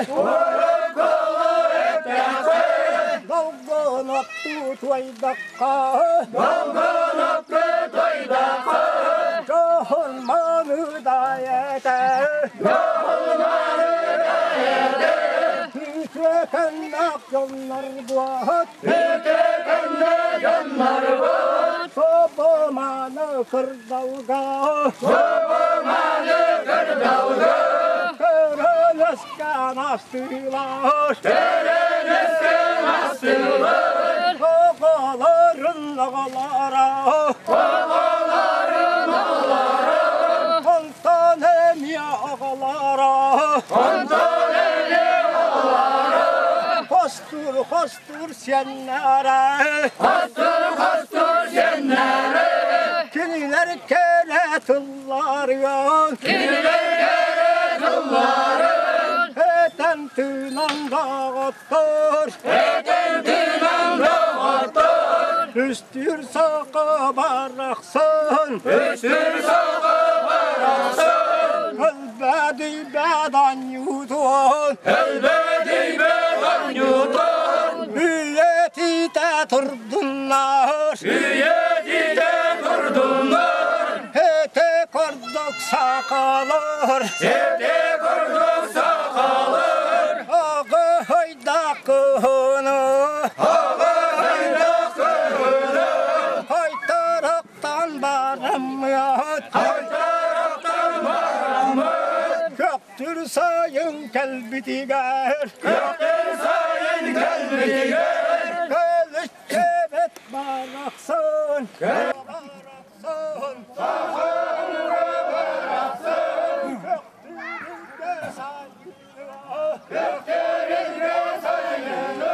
Ороккулуу эттэххэ, Долгуноттуу туойдахха, Долгуноттуу туойдахха, Дьоһун маны да этэ, Дьоһун маны да этэ, Үтүөкэннээх дьоннор буоһут, Үтүөкэннээх дьоннор буоһут, Собоманы кырдалга, Собоманы кырдалга, Көрөнөскөн астыылар, Көрөнөскөн астыылар, Оҕолорун оҕолоро, Оҕолорун оҕолоро, Онтон эмиэ оҕолоро, Онтон эмиэ оҕолоро, Хостуур, хостуур сиэннэрэ, Хостуур, хостуур сиэннэрэ, Кинилэр кэрэ тылларыгар, Кинилэр кэрэ тылларын, Этэн тыынан доҕоттор, Этэн тыынан доҕоттор, Үстүүр саха барахсан, Үстүүр саха барахсан, Өлбөдүйбэт анньуутун, Өлбөдүйбэт анньуутун, Үйэтитэ турдуннар, Үйэтитэ турдуннар, Эте курдук сахалар, Эте курдук сахалар, Аҕыһыйдах кыһыны, Аҕыһыйдах кыһыны, Хайтарахтан бараммыт, Хайтарахтан бараммыт, Көктүр сайын кэлбитигэр, Көктүр сайын кэлбитигэр, Көлүччэбит барахсан, Барахсан, Сахалга барахсан, Көктүрүлгэ сайыны, Көктүрүлгэ сайыны,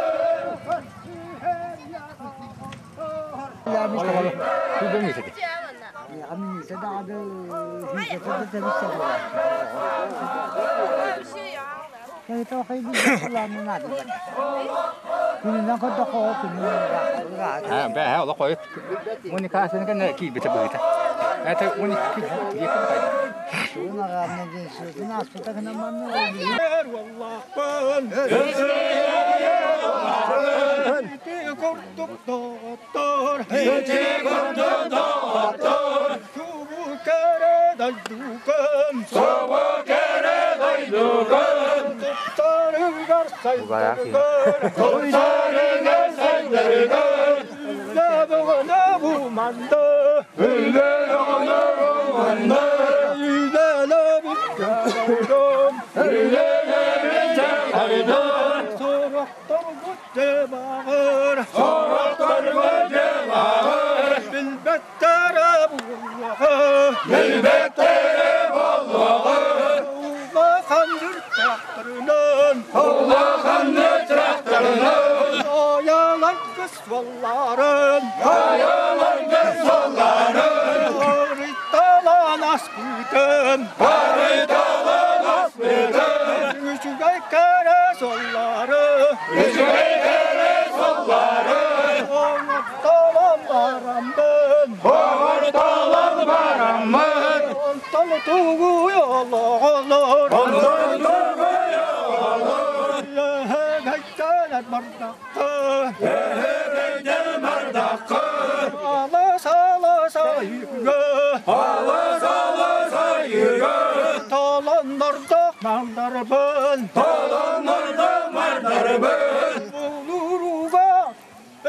Бэһэ олох хойут. Уникасын кэннэ киирбитэ быһыыта. Это уник Курдук доҕоттор, ити курдук доҕоттор, субу кэрэ дойдугун, субу кэрэ дойдугун, тупсарыгар сайдарыгар, тупсарыгар сайдарыгар, үлэ буманды, үлэ буманды, үлэлэбит дьарыгым, үлэлэбит дьарыгым, сорохторбут дьыбаҕыр, сорохторбут дьыбаҕыр, билбэттэрэ буолуоҕа, билбэттэрэ буолуоҕа, улахан тракторынан, улахан тракторынан, айалар суолларын, айалар суолларын, барыталан аспытын, барыталан аспытын, үчүгэй кэрэ суоллары, үчүгэй кэрэ суоллары, оҥортолон бараммын, оҥортолон бараммын, онтон тугуй олоҕолор, онтон тугуй олоҕолор, Эһэгэйдэн бардахха, эһэгэйдэн бардахха, алас алас айыга, алас алас айыга, таланнардах мандарбын, таланнардах мандарбын, булуруга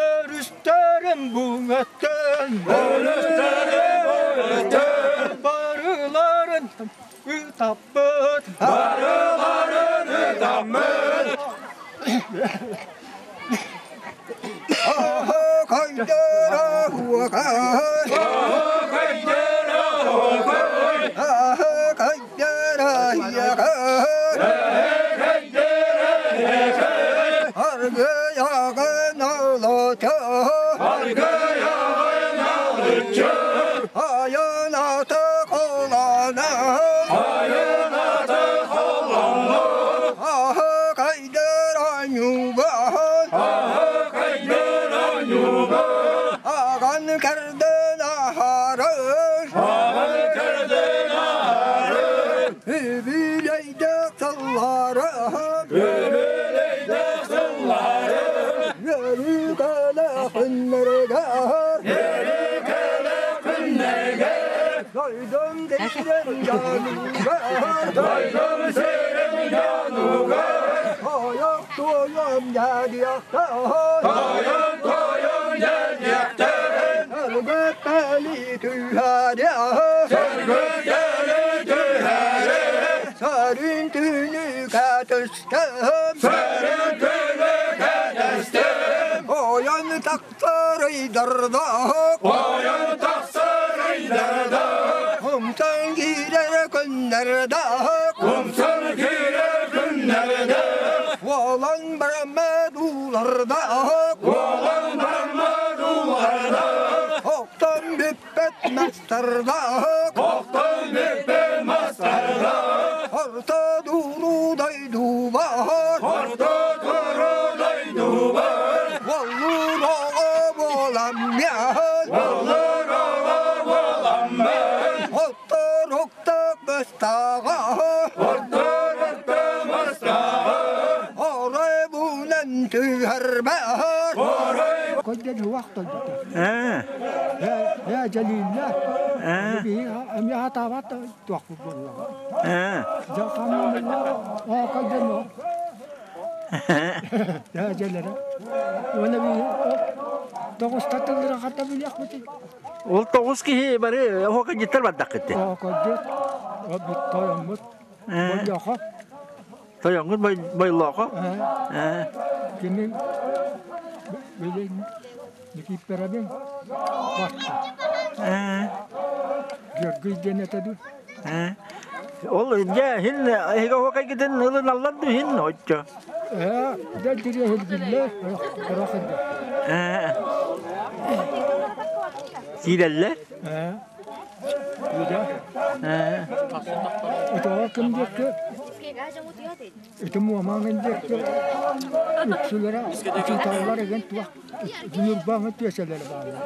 өрүстэрим буҥаттан, өрүстэрим буҥаттан, барыларын ытаппыт, барыларын ытаппыт. Ол тоҕус киһи бары оһуокайдьыттар бардаххыт дии. Оһуокайдьыт, тойоммут, Бойлоохо. Тойоҥҥут Бойлоохо? Кини билин Никифоровин барта. Георгий диэн этэ дуу. Ол дьэ иһин эһиги оһуокайгытын ылыналлар дуу иһин оччо? Дьэ тириэһилгиллэр, орох илдьэ. Киирэллэр? Итоҕо ким диэкки ити муомаҥын диэкки үксүлэрэ учууталлар эгин туох Ньурбаҥа түөсэлэрэ бааллар.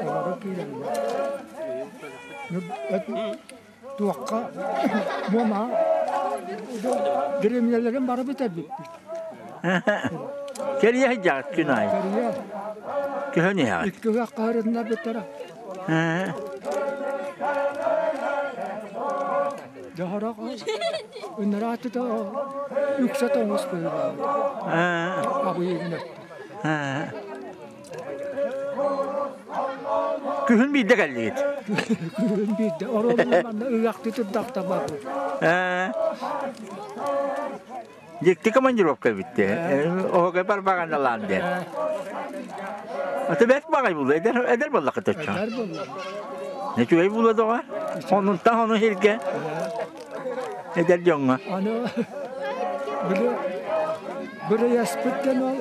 Олоро киирэллэр. Туохха муома дремнэлэрин бары бүтэрбиппит. Кэрийэ сылдьаҕыт күн аайы. Кэрийэ. Көһөн иһэҕит. Икки ыһыах хаһырыннарбыттара. Дьоһорох ынараатыта үксэ тоҥус быһыылаах. Абыйыгын өттө. Күһүн биирдэ кэллигит. Күһүн биирдэ. Оруобуна манна ыһыахтыы турдахта барбыт. Дьикти командировка эбитти. Оһоҕой барбаҕаналаан диэн. Аты бэрт баҕай буолла, эдэр, эдэр буоллаххыт оччо. Эдэр буолла. Үчүгэй буолла доҕор. Онунтан ону сиргэ. Эдэр дьоҥҥо. Аны били бырайаспыттан ол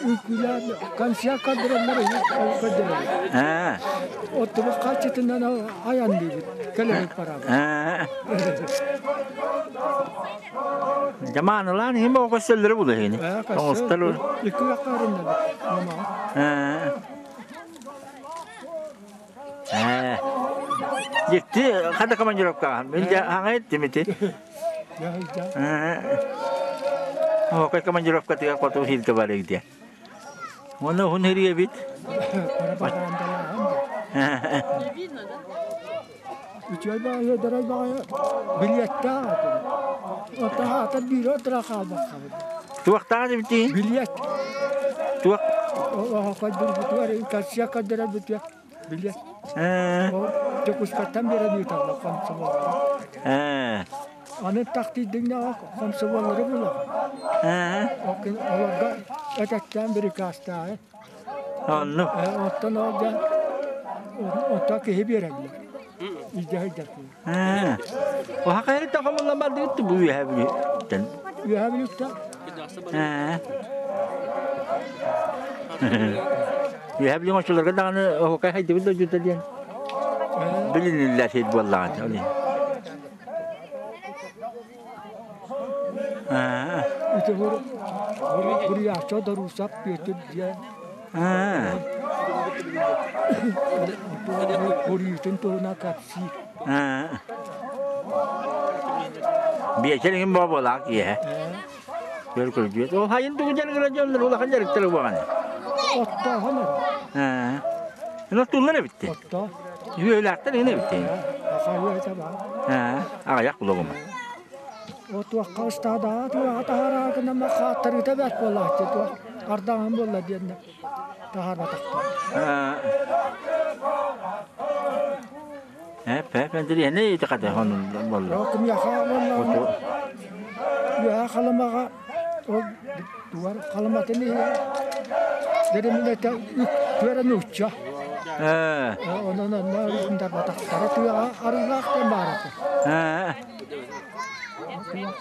үҥкүүлээн концерт көрдөрөннөр көрдөрөллөр. Оттубут харчытынан айанныыбыт, кэлэбит барабыт. Дьамаанылаан иһин боо көстөллөрө буолуо иһини. Тоҥустар. Икки үрэххэ Дьикти хата командировкаҕа. Мин дьэ хаҥа иттим ити. Оһокой командировкатыгар хоту сиргэ барык диэн. Уонна уһун ириэбит. Үчүгэй баҕайы, дарай баҕайы билиэттээх этим. Отаһаатар биирэ отура хаалбаккабын. Туохтаах эбитий? Билиэт. Туох? Оһо көрдөрбүтүгэр, концерт көрдөрөрбүтүгэр билиэт. Дьокуускайтан биэрэн ыыталлар комсомоллары. Аны тахтыйдыҥна комсомоллары булаҕын. Олорго этэктээн бирикаастааҕы. Онну. Оттон ол дьэ отто киһи биэрэллэр. Илдьэ сылдьар киһи. Оха хайрыттан хомуллан бардыгыт бу үөһэ бүлүүттэн. Үөһэ бүлүүттэн. Үөһэ бүлүү оҥочолорго даҕаны оһуокай хайдыбыт дойдута диэн билиниллэр сир буоллаҕа ол иһин. Ити Бурячо Дарусап Петр диэн Буруйутун туһунан кэпсиир. Биэчэр иһин буолаах киэһэ. Көр көрдүөт. Ол хайын тугу дьарыгыран дьоннор улахан дьарыктары буолан. Оттооһун эрэ. Ээ. Оттууллар эбитти. Оттоо. Үөлээхтэр иһин эбитти. Аха үөтэ баар. Ээ. Аҕыйах булугум. Отуохха ыстаадаҕа туоҕа таһаараа гынан хааттарыыта бэрт буолааччы туох ардаҕын буолла диэннэ таһаарбатахтар. Интэриэһинэй ити хонун буолла. Кимиэхэ буолла үөһэ Халымаҕа ол дугар Халыматын иһэ дэрэминэтэ үктүөрэ нуучча. Онон онно ындарбатахтара тыаҕа арыылаах диэн баар этэ.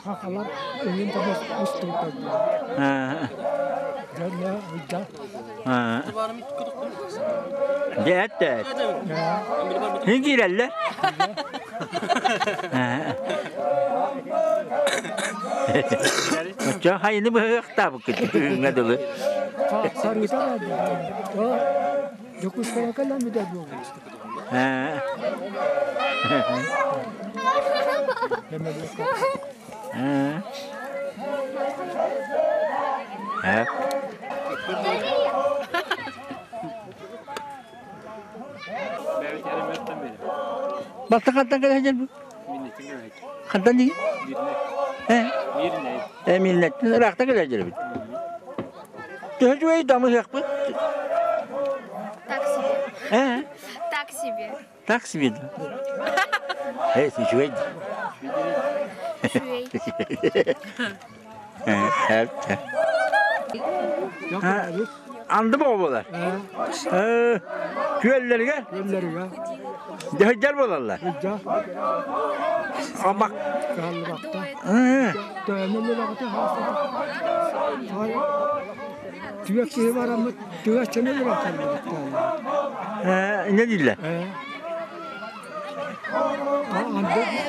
Хахалар эҥин да устубуттар Дьэ, ыйда. Дьэ, эт Мин киирэллэр. Оччо хайыны быһыахтаабыккыт күһүҥҥэ дылы. Сарыыта Дьокуускайга кэлэн бүтэр буолбут. Баста хантан кэлэ сылдьар Хантан дии? Э, Миирнэттэн ыраахта кэлэ сылдьар Төһө үчүгэй дамыһыахпыт? Так себе. Э? Так себе. Так себе. Э, үчүгэй. Үчүгэй. Анды буолар. Күөллэргэ? Күөллэргэ. Дьаһыйдар буолаллар. Амак. Түгэх киһи бараммыт түгэччэни Не дииллэр?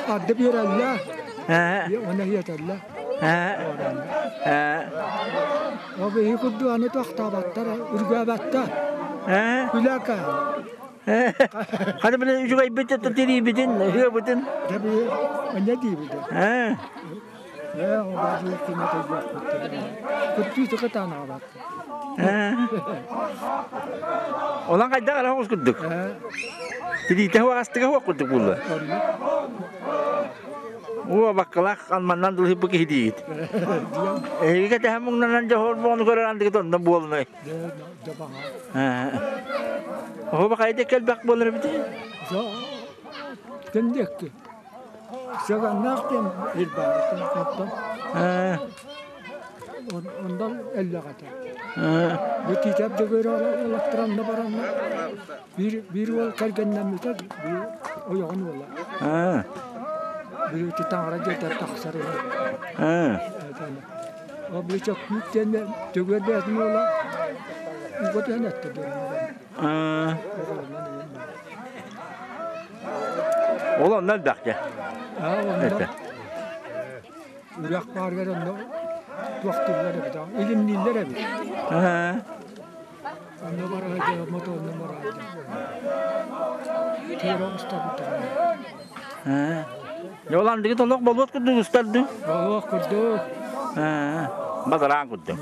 Арды биэрэллэр. Оны иэтэллэр. Ол биһи курдук аны тохтообаттар, үргээбэттэр. Күлэкэ. Ханы били үчүгэйбит тириибитин, ыабытын. Аньа диибит. Онон хайдах эрэ оҕус курдук. Тириитэ уоҕастыга уох курдук буолла. Уо баккалаах алманнан дылыһыппы киһи диигит. Эһиги кэтэһэн муҥнанан дьоһор буону көрөр андыгыт онно буолунай. Оһо бакайда кэлбэх буолар эбит. Ким диэкки? Сыганнаах диэн ирбаабытын оттон ондан эллэх этэ. Бу Тиитэп Дьөгүөр олохторонно баранна биир биир уол кэргэннэммитэ биир ойоҕун уола. Били таҥара дьиэтэ тахсар үһү. Ол били Чөккүүк диэн Дьөгүөр бэйэтин уола ууга түһэн эттэ диэн. Ол онно элбэх дьэ. Онно үрэх баарыгар онно туохтууллар эбит, илимнииллэр эбит. Онно бараһа мотуонна бараһа. Туора устабыттар. Йолан дигит олох болуот курдук устарды. Болуот курдук. Бадараан курдук.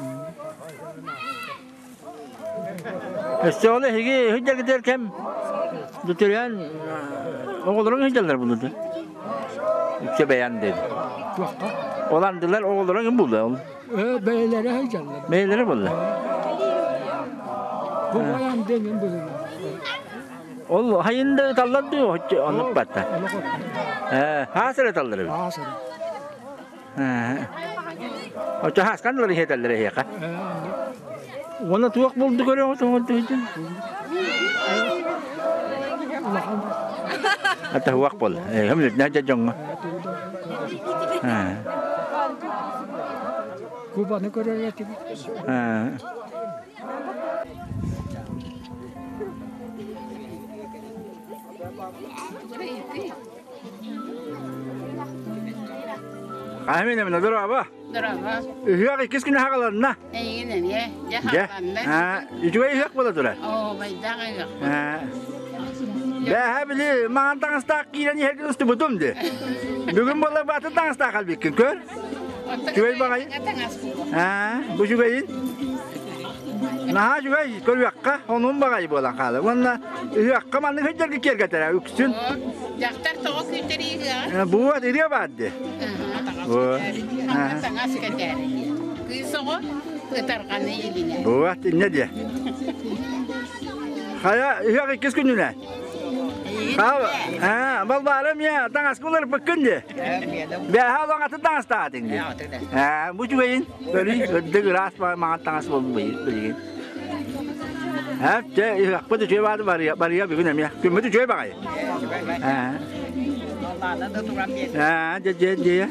Өссө ол эһиги сылдьаргытыгар кэм бүтүрэн оҕолоруҥ сылдьаллар булду. Үксэ бэйэн диэди. Туохха? Ол андылар оҕолоруҥ ким булла ол? Бэйэлэрэ сылдьаллар. Бэйэлэрэ булла. Бу байан диэн быһыылаах. Ол хайын да ыталлар дуу, оннук батта. Хаасыр ыталлар эбит. Хаасыр. Оччо хааскан ылар иһэтэллэр эһиэхэ. Уонна туох булду көрөҕүт оҥордуйдун? Ата хуах бол. Эм нэ дьоҥҥо. Кубаны көрөр этибит. Амин амин дороба. Дороба. Ыһыах иккис күнэ хагаланна. Эйигин эмиэ. Дьэ хагаланна. Үчүгэй ыһыах буола турар. Оо, байдаах ыһыах. Бэһэ били маҥан таҥастаах киирэн иһэргин устубутум ди. Бүгүн буолла баатын таҥастаах албиккин көр. Үчүгэй баҕайы. Бу үчүгэйин. Наһаа үчүгэй көрүөххэ, онун баҕайы буолан хаалар. Уонна ыһыахха маннык сылдьарга киэргэтэрэ үксүн. Дьахтар тоҕо күүтэрий ыһыаҕа? Буот ырыа баар ди. Хаҥа таҥас кэтээри. Кыыс оҕо ытарҕаны илинэ. Буот иннэ диэ. Хайа ыһыах иккис күнүнэ. Аа, балбаара мия таҥаска уларыппыккын дии. Бээһэ олоҥ атын таҥастаатыҥ дии. Аа, бу үчүгэйин. Көрүй, үрдүк ыраас маҥан таҥас буолбут билигин. Аа, чэ, ыһыахпыт үчүгэй баады барыа, барыа бүгүн эмиэ. Күммүт үчүгэй баҕайы. Аа. Аа, дьэ, дьэ, дьэ.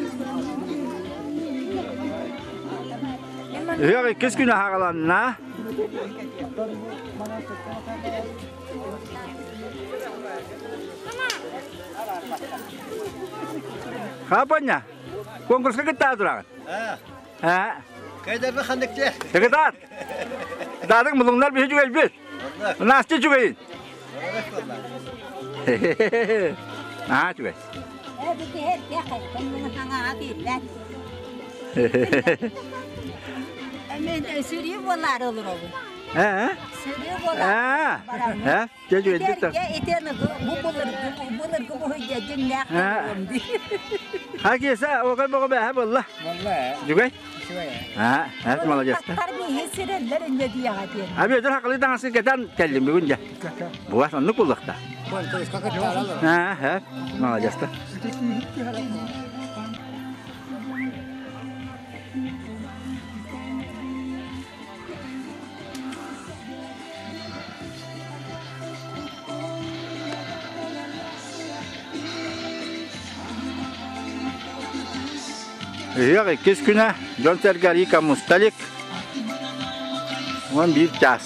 Ыһыах иккис күнэ хаҕаланна. Хапаньа, конкурска кыттаа тураҕын? Аа. Кайдарбы ханнык те? Кытаат. Дадың мулуңнар биһи үчүгэйбит. Настя үчүгэйин. Аа үчүгэй. Мен сүрүү болар олоробун. Ээ? Сүрүү болар. Ээ? Дьэ үчүгэйдик та. Итен бу былыргы бу дьиннээх Хакиса оҕо боҕо бэһэ болла. Жүгэй? Аа, аа, молодец. Тар биһи сирэллэр инне диэҕэ диэн. Аби өтөр хақылы таҥасын кэтэн кэллим бүгүн дьэ. Бугас оннук буллахта. Аа, аа, молодец та. Ыһыах иккис күнэ дьон-сэргэ Рика Мусталик 11 час.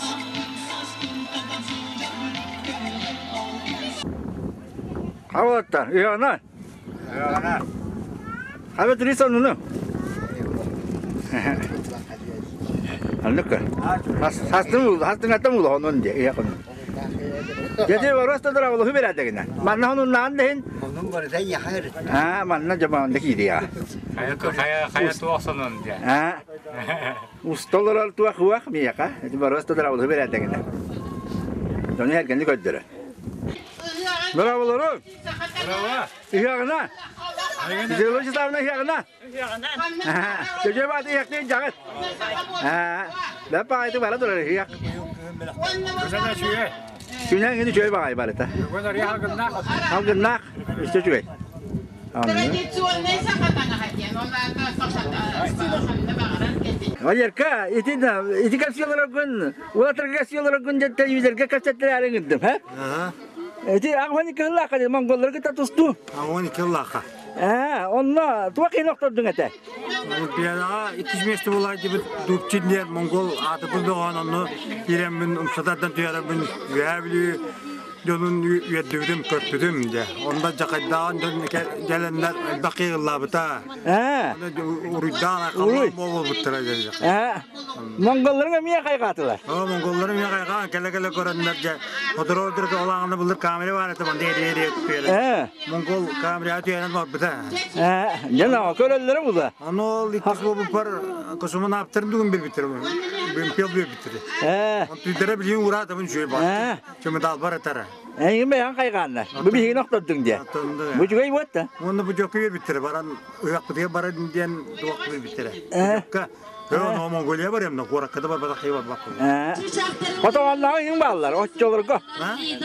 Хавалаттар, ыһыаҕына? Ыһыаҕына. Хабы турист оннуну? Анныкка. Хастын хастыҥаттан улахан онон дии ыһыах оннун. Дьэти барас да дара берер дегине. Манна онуннаан дехин. Онун барыта яхар. Аа, манна жамаанда киириya. Хайа хайа хайа туох сонун дии. Аа. Устолорор туох уах мияка. Эти барас да дара берер дегине. Дону эргенли көддөрө. Браво, Браво. Ыһыаҕына. Физиология ыһыаҕына. Төжө бааты ыһыахтыын дьаҕыт. Лаппа айты бара турар ыһыах. Күнэн гини үчүгэй баҕай барыта. Халгыннаах өссө үчүгэй. Традиционный саха таҥаһа диэн, ол аата саха баҕарар кэтин. Валерка, ити ити кэпсиэлэргин, улатырга кэпсиэлэргин диэн телевизорга кэпсэттэрээри гындым, һэ? Ити аҕыс кыһыллаахха диэн монголлары кытта тустуу. Аҕыс кыһыллаахха. Ээ, онно туох иһин охтордуҥ этэ? Олимпиадаҕа иккис миэстэ буолааччыбыт Дубчин диэн монгол аатырбыт бөҕөһүн онно киирэммин умсатардан түһэрэммин Үөһээ Бүлүү дьонун үөрдүбүтүм, көрпүтүм дьэ. Онно дьакайдаан дьон кэлэннэр элбэх киһи ыллаабыта. Ээ. Уруйдаан айхаллаан буолбуттара дьэ. Ээ. Монголларың эмиэ хайҕаатылар. Оо, монголларым эмиэ хайҕаан кэлэ-кэлэ көрөннөр дьэ сотору олааҕына былыр камера баар этэ манна эриэ Ээ. Монгол камера түһэрэн барбыта. Ээ, дьэ наҕа көрөллөрө була. Аны ол иккис буолбуппар косумун ааптарын дугун билбиттэр. Бимпел биэрбиттэр. Ээ. Түдэрэ билигин ураатабын үчүгэй бар. Ээ. Чымыдаалбар этэрэ. Эйигин бэйэҥ хайҕааннар. Бу биһигини охтордуҥ диэ. Бу үчүгэй буотта. Уонна бу дьокку биэрбиттэрэ баран ыһыахпытыгар баран диэн туох биэрбиттэрэ. Ээ. Өө, Монголия барыам да, куоракка да барбатах киһи барбаппын. Хотоҕонноох иҥ бааллар, оччолорго.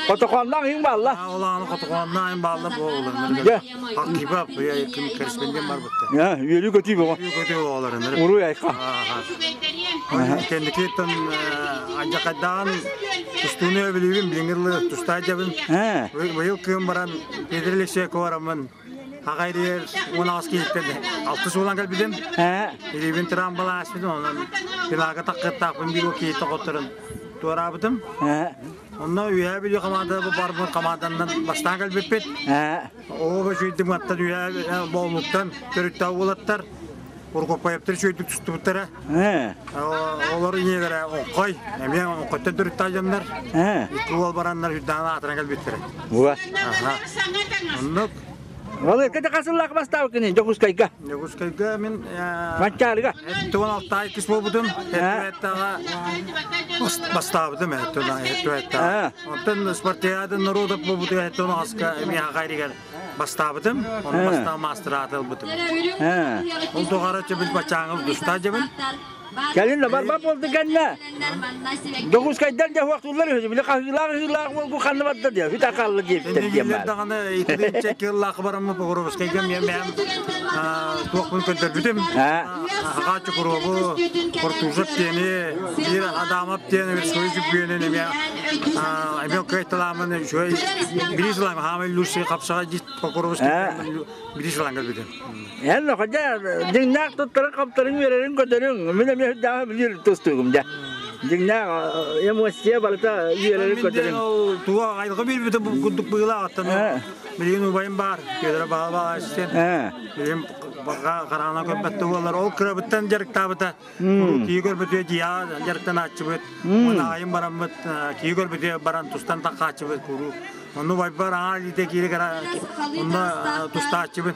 Хотоҕонноох иҥ бааллар. Олааны хотоҕонноох иҥ бааллар буолалар. Дьэ. Хаккиба, ким корреспондент барбытта. Үөрүү көтүү боҕо. Үөрүү көтүү оҕолорун. Уруй айха. Кэнникиттэн алдьархайдаан тустууну өбүлүүбүн билиҥҥи дылы туста сылдьабын. Быйыл кыым баран Петр Алексеевка бараммын аҕай илиэр 18 киһиттэн алтыс уолан кэлбитим. Илиибин тыраамбалаан ааспытым, онон финалга таххыттаахпын биир киһи тоҕотторун туораабытым. Онно Үөһээ Бүлүү хамаанда барбын хамаанданан бастаан кэлбиппит. Оо үчүгэйдик маттан үөһээ Боолуттан төрүттээх уолаттар Урукуппаевтар үчүгэйдик тустубуттара. Олор ийэлэрэ Оҥхой, эмиэ Оҥхойтон төрүттээх дьоннор. Икки уол бараннар үрдээн аатыран кэлбиттэрэ. Буа. Оннук. Ол кете хасыллаах бастаабыккыный Дьокуускайга? Дьокуускайга мин Манчаарыга. 16 иккис буолбутум. Эттаҕа бастаабытым эттаҕа. Онтон спартакиада народов буолбуту эттон аска эмиэ хахайригар бастаабытым. Оны бастаан мастер ааты ылбытым. Ол тухары чөбүл бачааҥыл дуста дьэбин. Кэлин да барбат буолду кэннэ. Дьокуускайдан дьэ хуохтууллар үһү. Били хаһыылаах ыһыылаах уолгу ханна барда диэ. Үт акалла диэбиттэр диэн баар. даҕаны итилинчэ кыллаах бараммы Покровскайга мен бэйэм туохпун көрдөрбүтүм. Аха Чукуруобу, Куртужев диэни, биир Адамов диэн свой жүппүөнүн эмиэ эмиэ кыайталаамын үчүгэй бири сылаам хаамай лучший хапсаҕай Покровскай бири сылаан көрбүтүм. Эн хотя дьиҥнээх туттарын хаптарын үөрэрин көтөрүҥ. Мин эмиэ үрдээҕи билир тустуугум дьэ. Дьиҥнээх эмоция барыта үөрэрин көтөрүҥ. Туга айылҕа биэрбитэ бу курдук быылаах аттан билигин убайым баар Петр Баҕа ассистент билигин хараана көрбөттө буолар ол кырабыттан дьарыктаабыта кии көрбүтүө дьиэҕэ дьарыктанааччыбыт уонна аайын бараммыт кии көрбүтүө баран тустан таххааччыбыт куруук онну убайбар аҥаар илиитэ киирэ онно тустааччыбын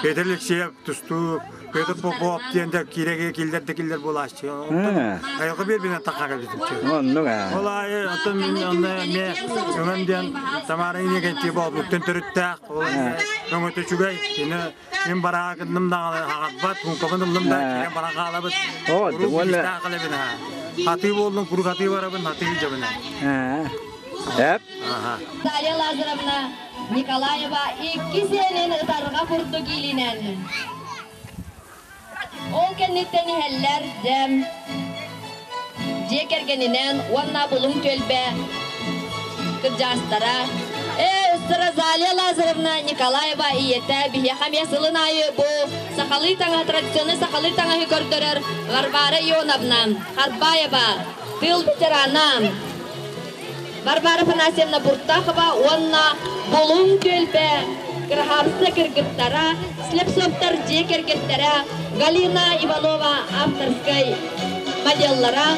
Петр Алексеев тустуу Петр Попов диэн да киирэ киллэр да киллэр буолааччы. Онтон айылҕа биэрбинэн тахха кэлбитим. Оннук аа. Ол аайы оттон мин онно эмиэ өҥөм диэн Тамара Иннокентьева Бообуттан төрүттээх. Ол өҥөтө үчүгэй. Кини мин бараа гынным даҕаны хаҕарбат, муҥкабын ыллым да киирэн баран хаалабыт. Оо, уонна Хатыы буоллун, куруук хатыы барабын, хатыы илдьэбин. Эп. Дарья Лазаревна Николаева икки сиэнин ытарҕа курдук иилинэн. Ол кэнниттэн иһэллэр дьэм, дьиэ кэргэнинэн уонна Булуҥ түөлбэ кырдьаастара. Ээ, өссө Розалия Лазаревна Николаева ийэтэ биһиэхэ эмиэ сылын аайы бу сахалыы таҥаһы, традиционнай сахалыы таҥаһы көрдөрөр Варвара Ионовна Харбаева, тыыл ветерана. Варвара Афанасьевна Буртахова уонна Булуҥ түөлбэ кыраһаабысса кыргыттара, Слепцовтар дьиэ кэргэттэрэ, Галина Иванова авторскай моделлара,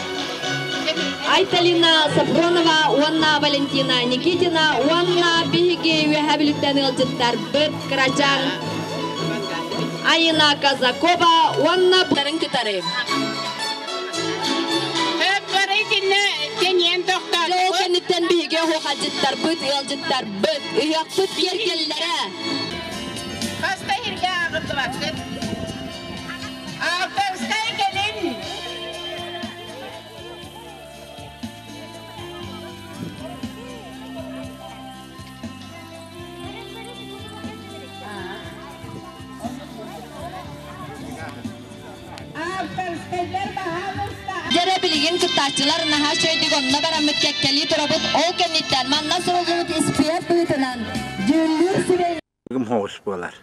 Айталина Сафронова уонна Валентина Никитина уонна биһиги Үөһээ Бүлүүттэн ыалдьыттарбыт кырачаан Айына Казакова уонна Барын кытары. Бары итиннэ тэнийэн тохтоотубут. Ол кэнниттэн биһиги оһуохайдьыттарбыт, ыалдьыттарбыт, ыһыахпыт киэргэллэрэ. Хас да иһиргэ ааҕыллыбаккыт. Авторскай кэлин. Дьэрэ билигин кыттааччылар наһаа үчүгэйдик онно бараммыт кэккэлии турабыт. Ол кэнниттэн манна суруллубут испиэс быһыытынан дьүүллүүр сүбэ Хоҕус буолар.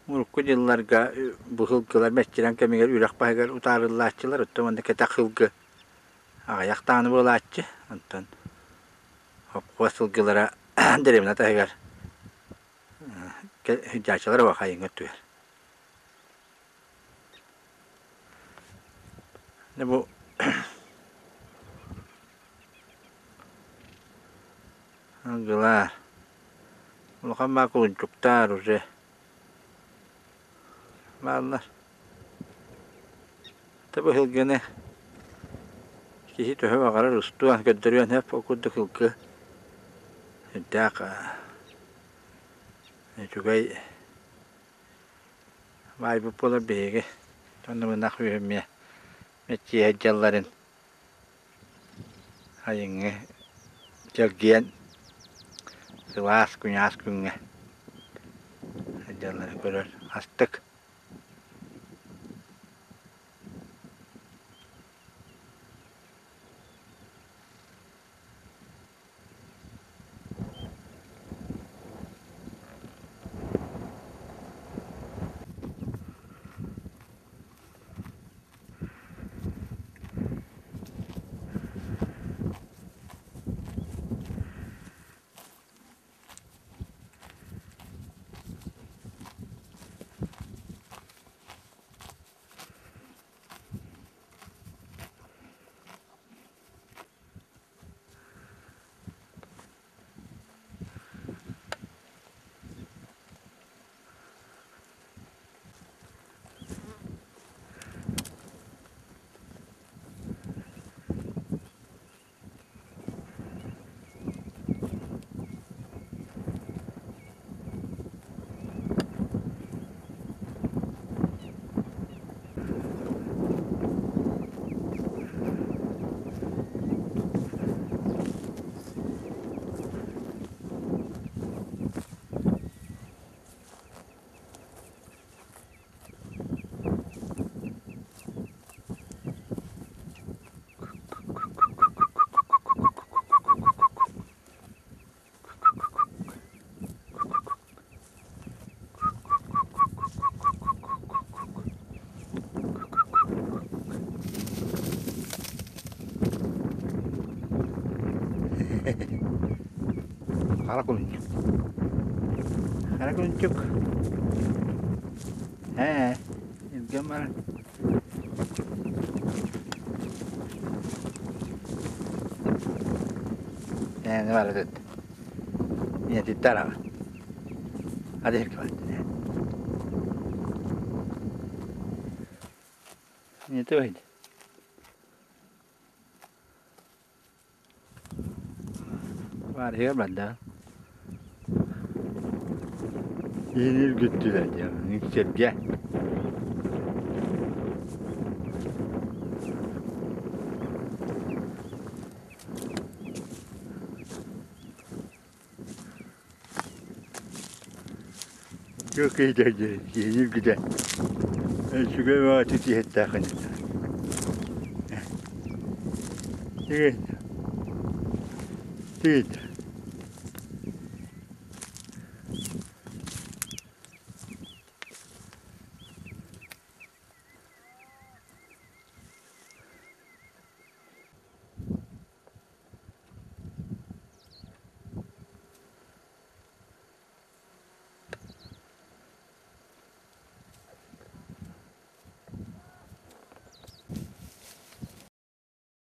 Урукку дьылларга бу сылгылар мэччирэҥ кэмигэр үрэх баһыгар утаарыллааччылар, оттон уонна кэтэх сылгы аҕыйах даҕаны буолааччы. Онтон хопхуос сылгылара дэриэбинэ таһыгар сылдьааччылар хайыҥҥа өттүгэр. Дьэ бу Ангела улахан баа кулунчуктаар уже бааллар. Тобу сылгыны киһи төһө баҕарар устуон, көрдөрүөн сөп, ол курдук сылгы сүрдээх үчүгэй Баайбыт буолар биһиги оннубунах үһүммүө мэччийэ сылдьалларын айыҥҥы чэлгиэн сылаас күнээс күҥҥэ сылдьалларын көрөр астык. Хара кулунчук. Хара кулунчук. Ээ, илгэн баран. Ээ, не бар этот. Ийэтиттэр аҕа. Адыһырга барда. Ийэтэ байды. Барыга барда. Иһин үргүттүлэр диэн үксэргэ. Yok iyice yenir güde. Үчүгэй баҕайы тиһэттээх Тигин. Тигин.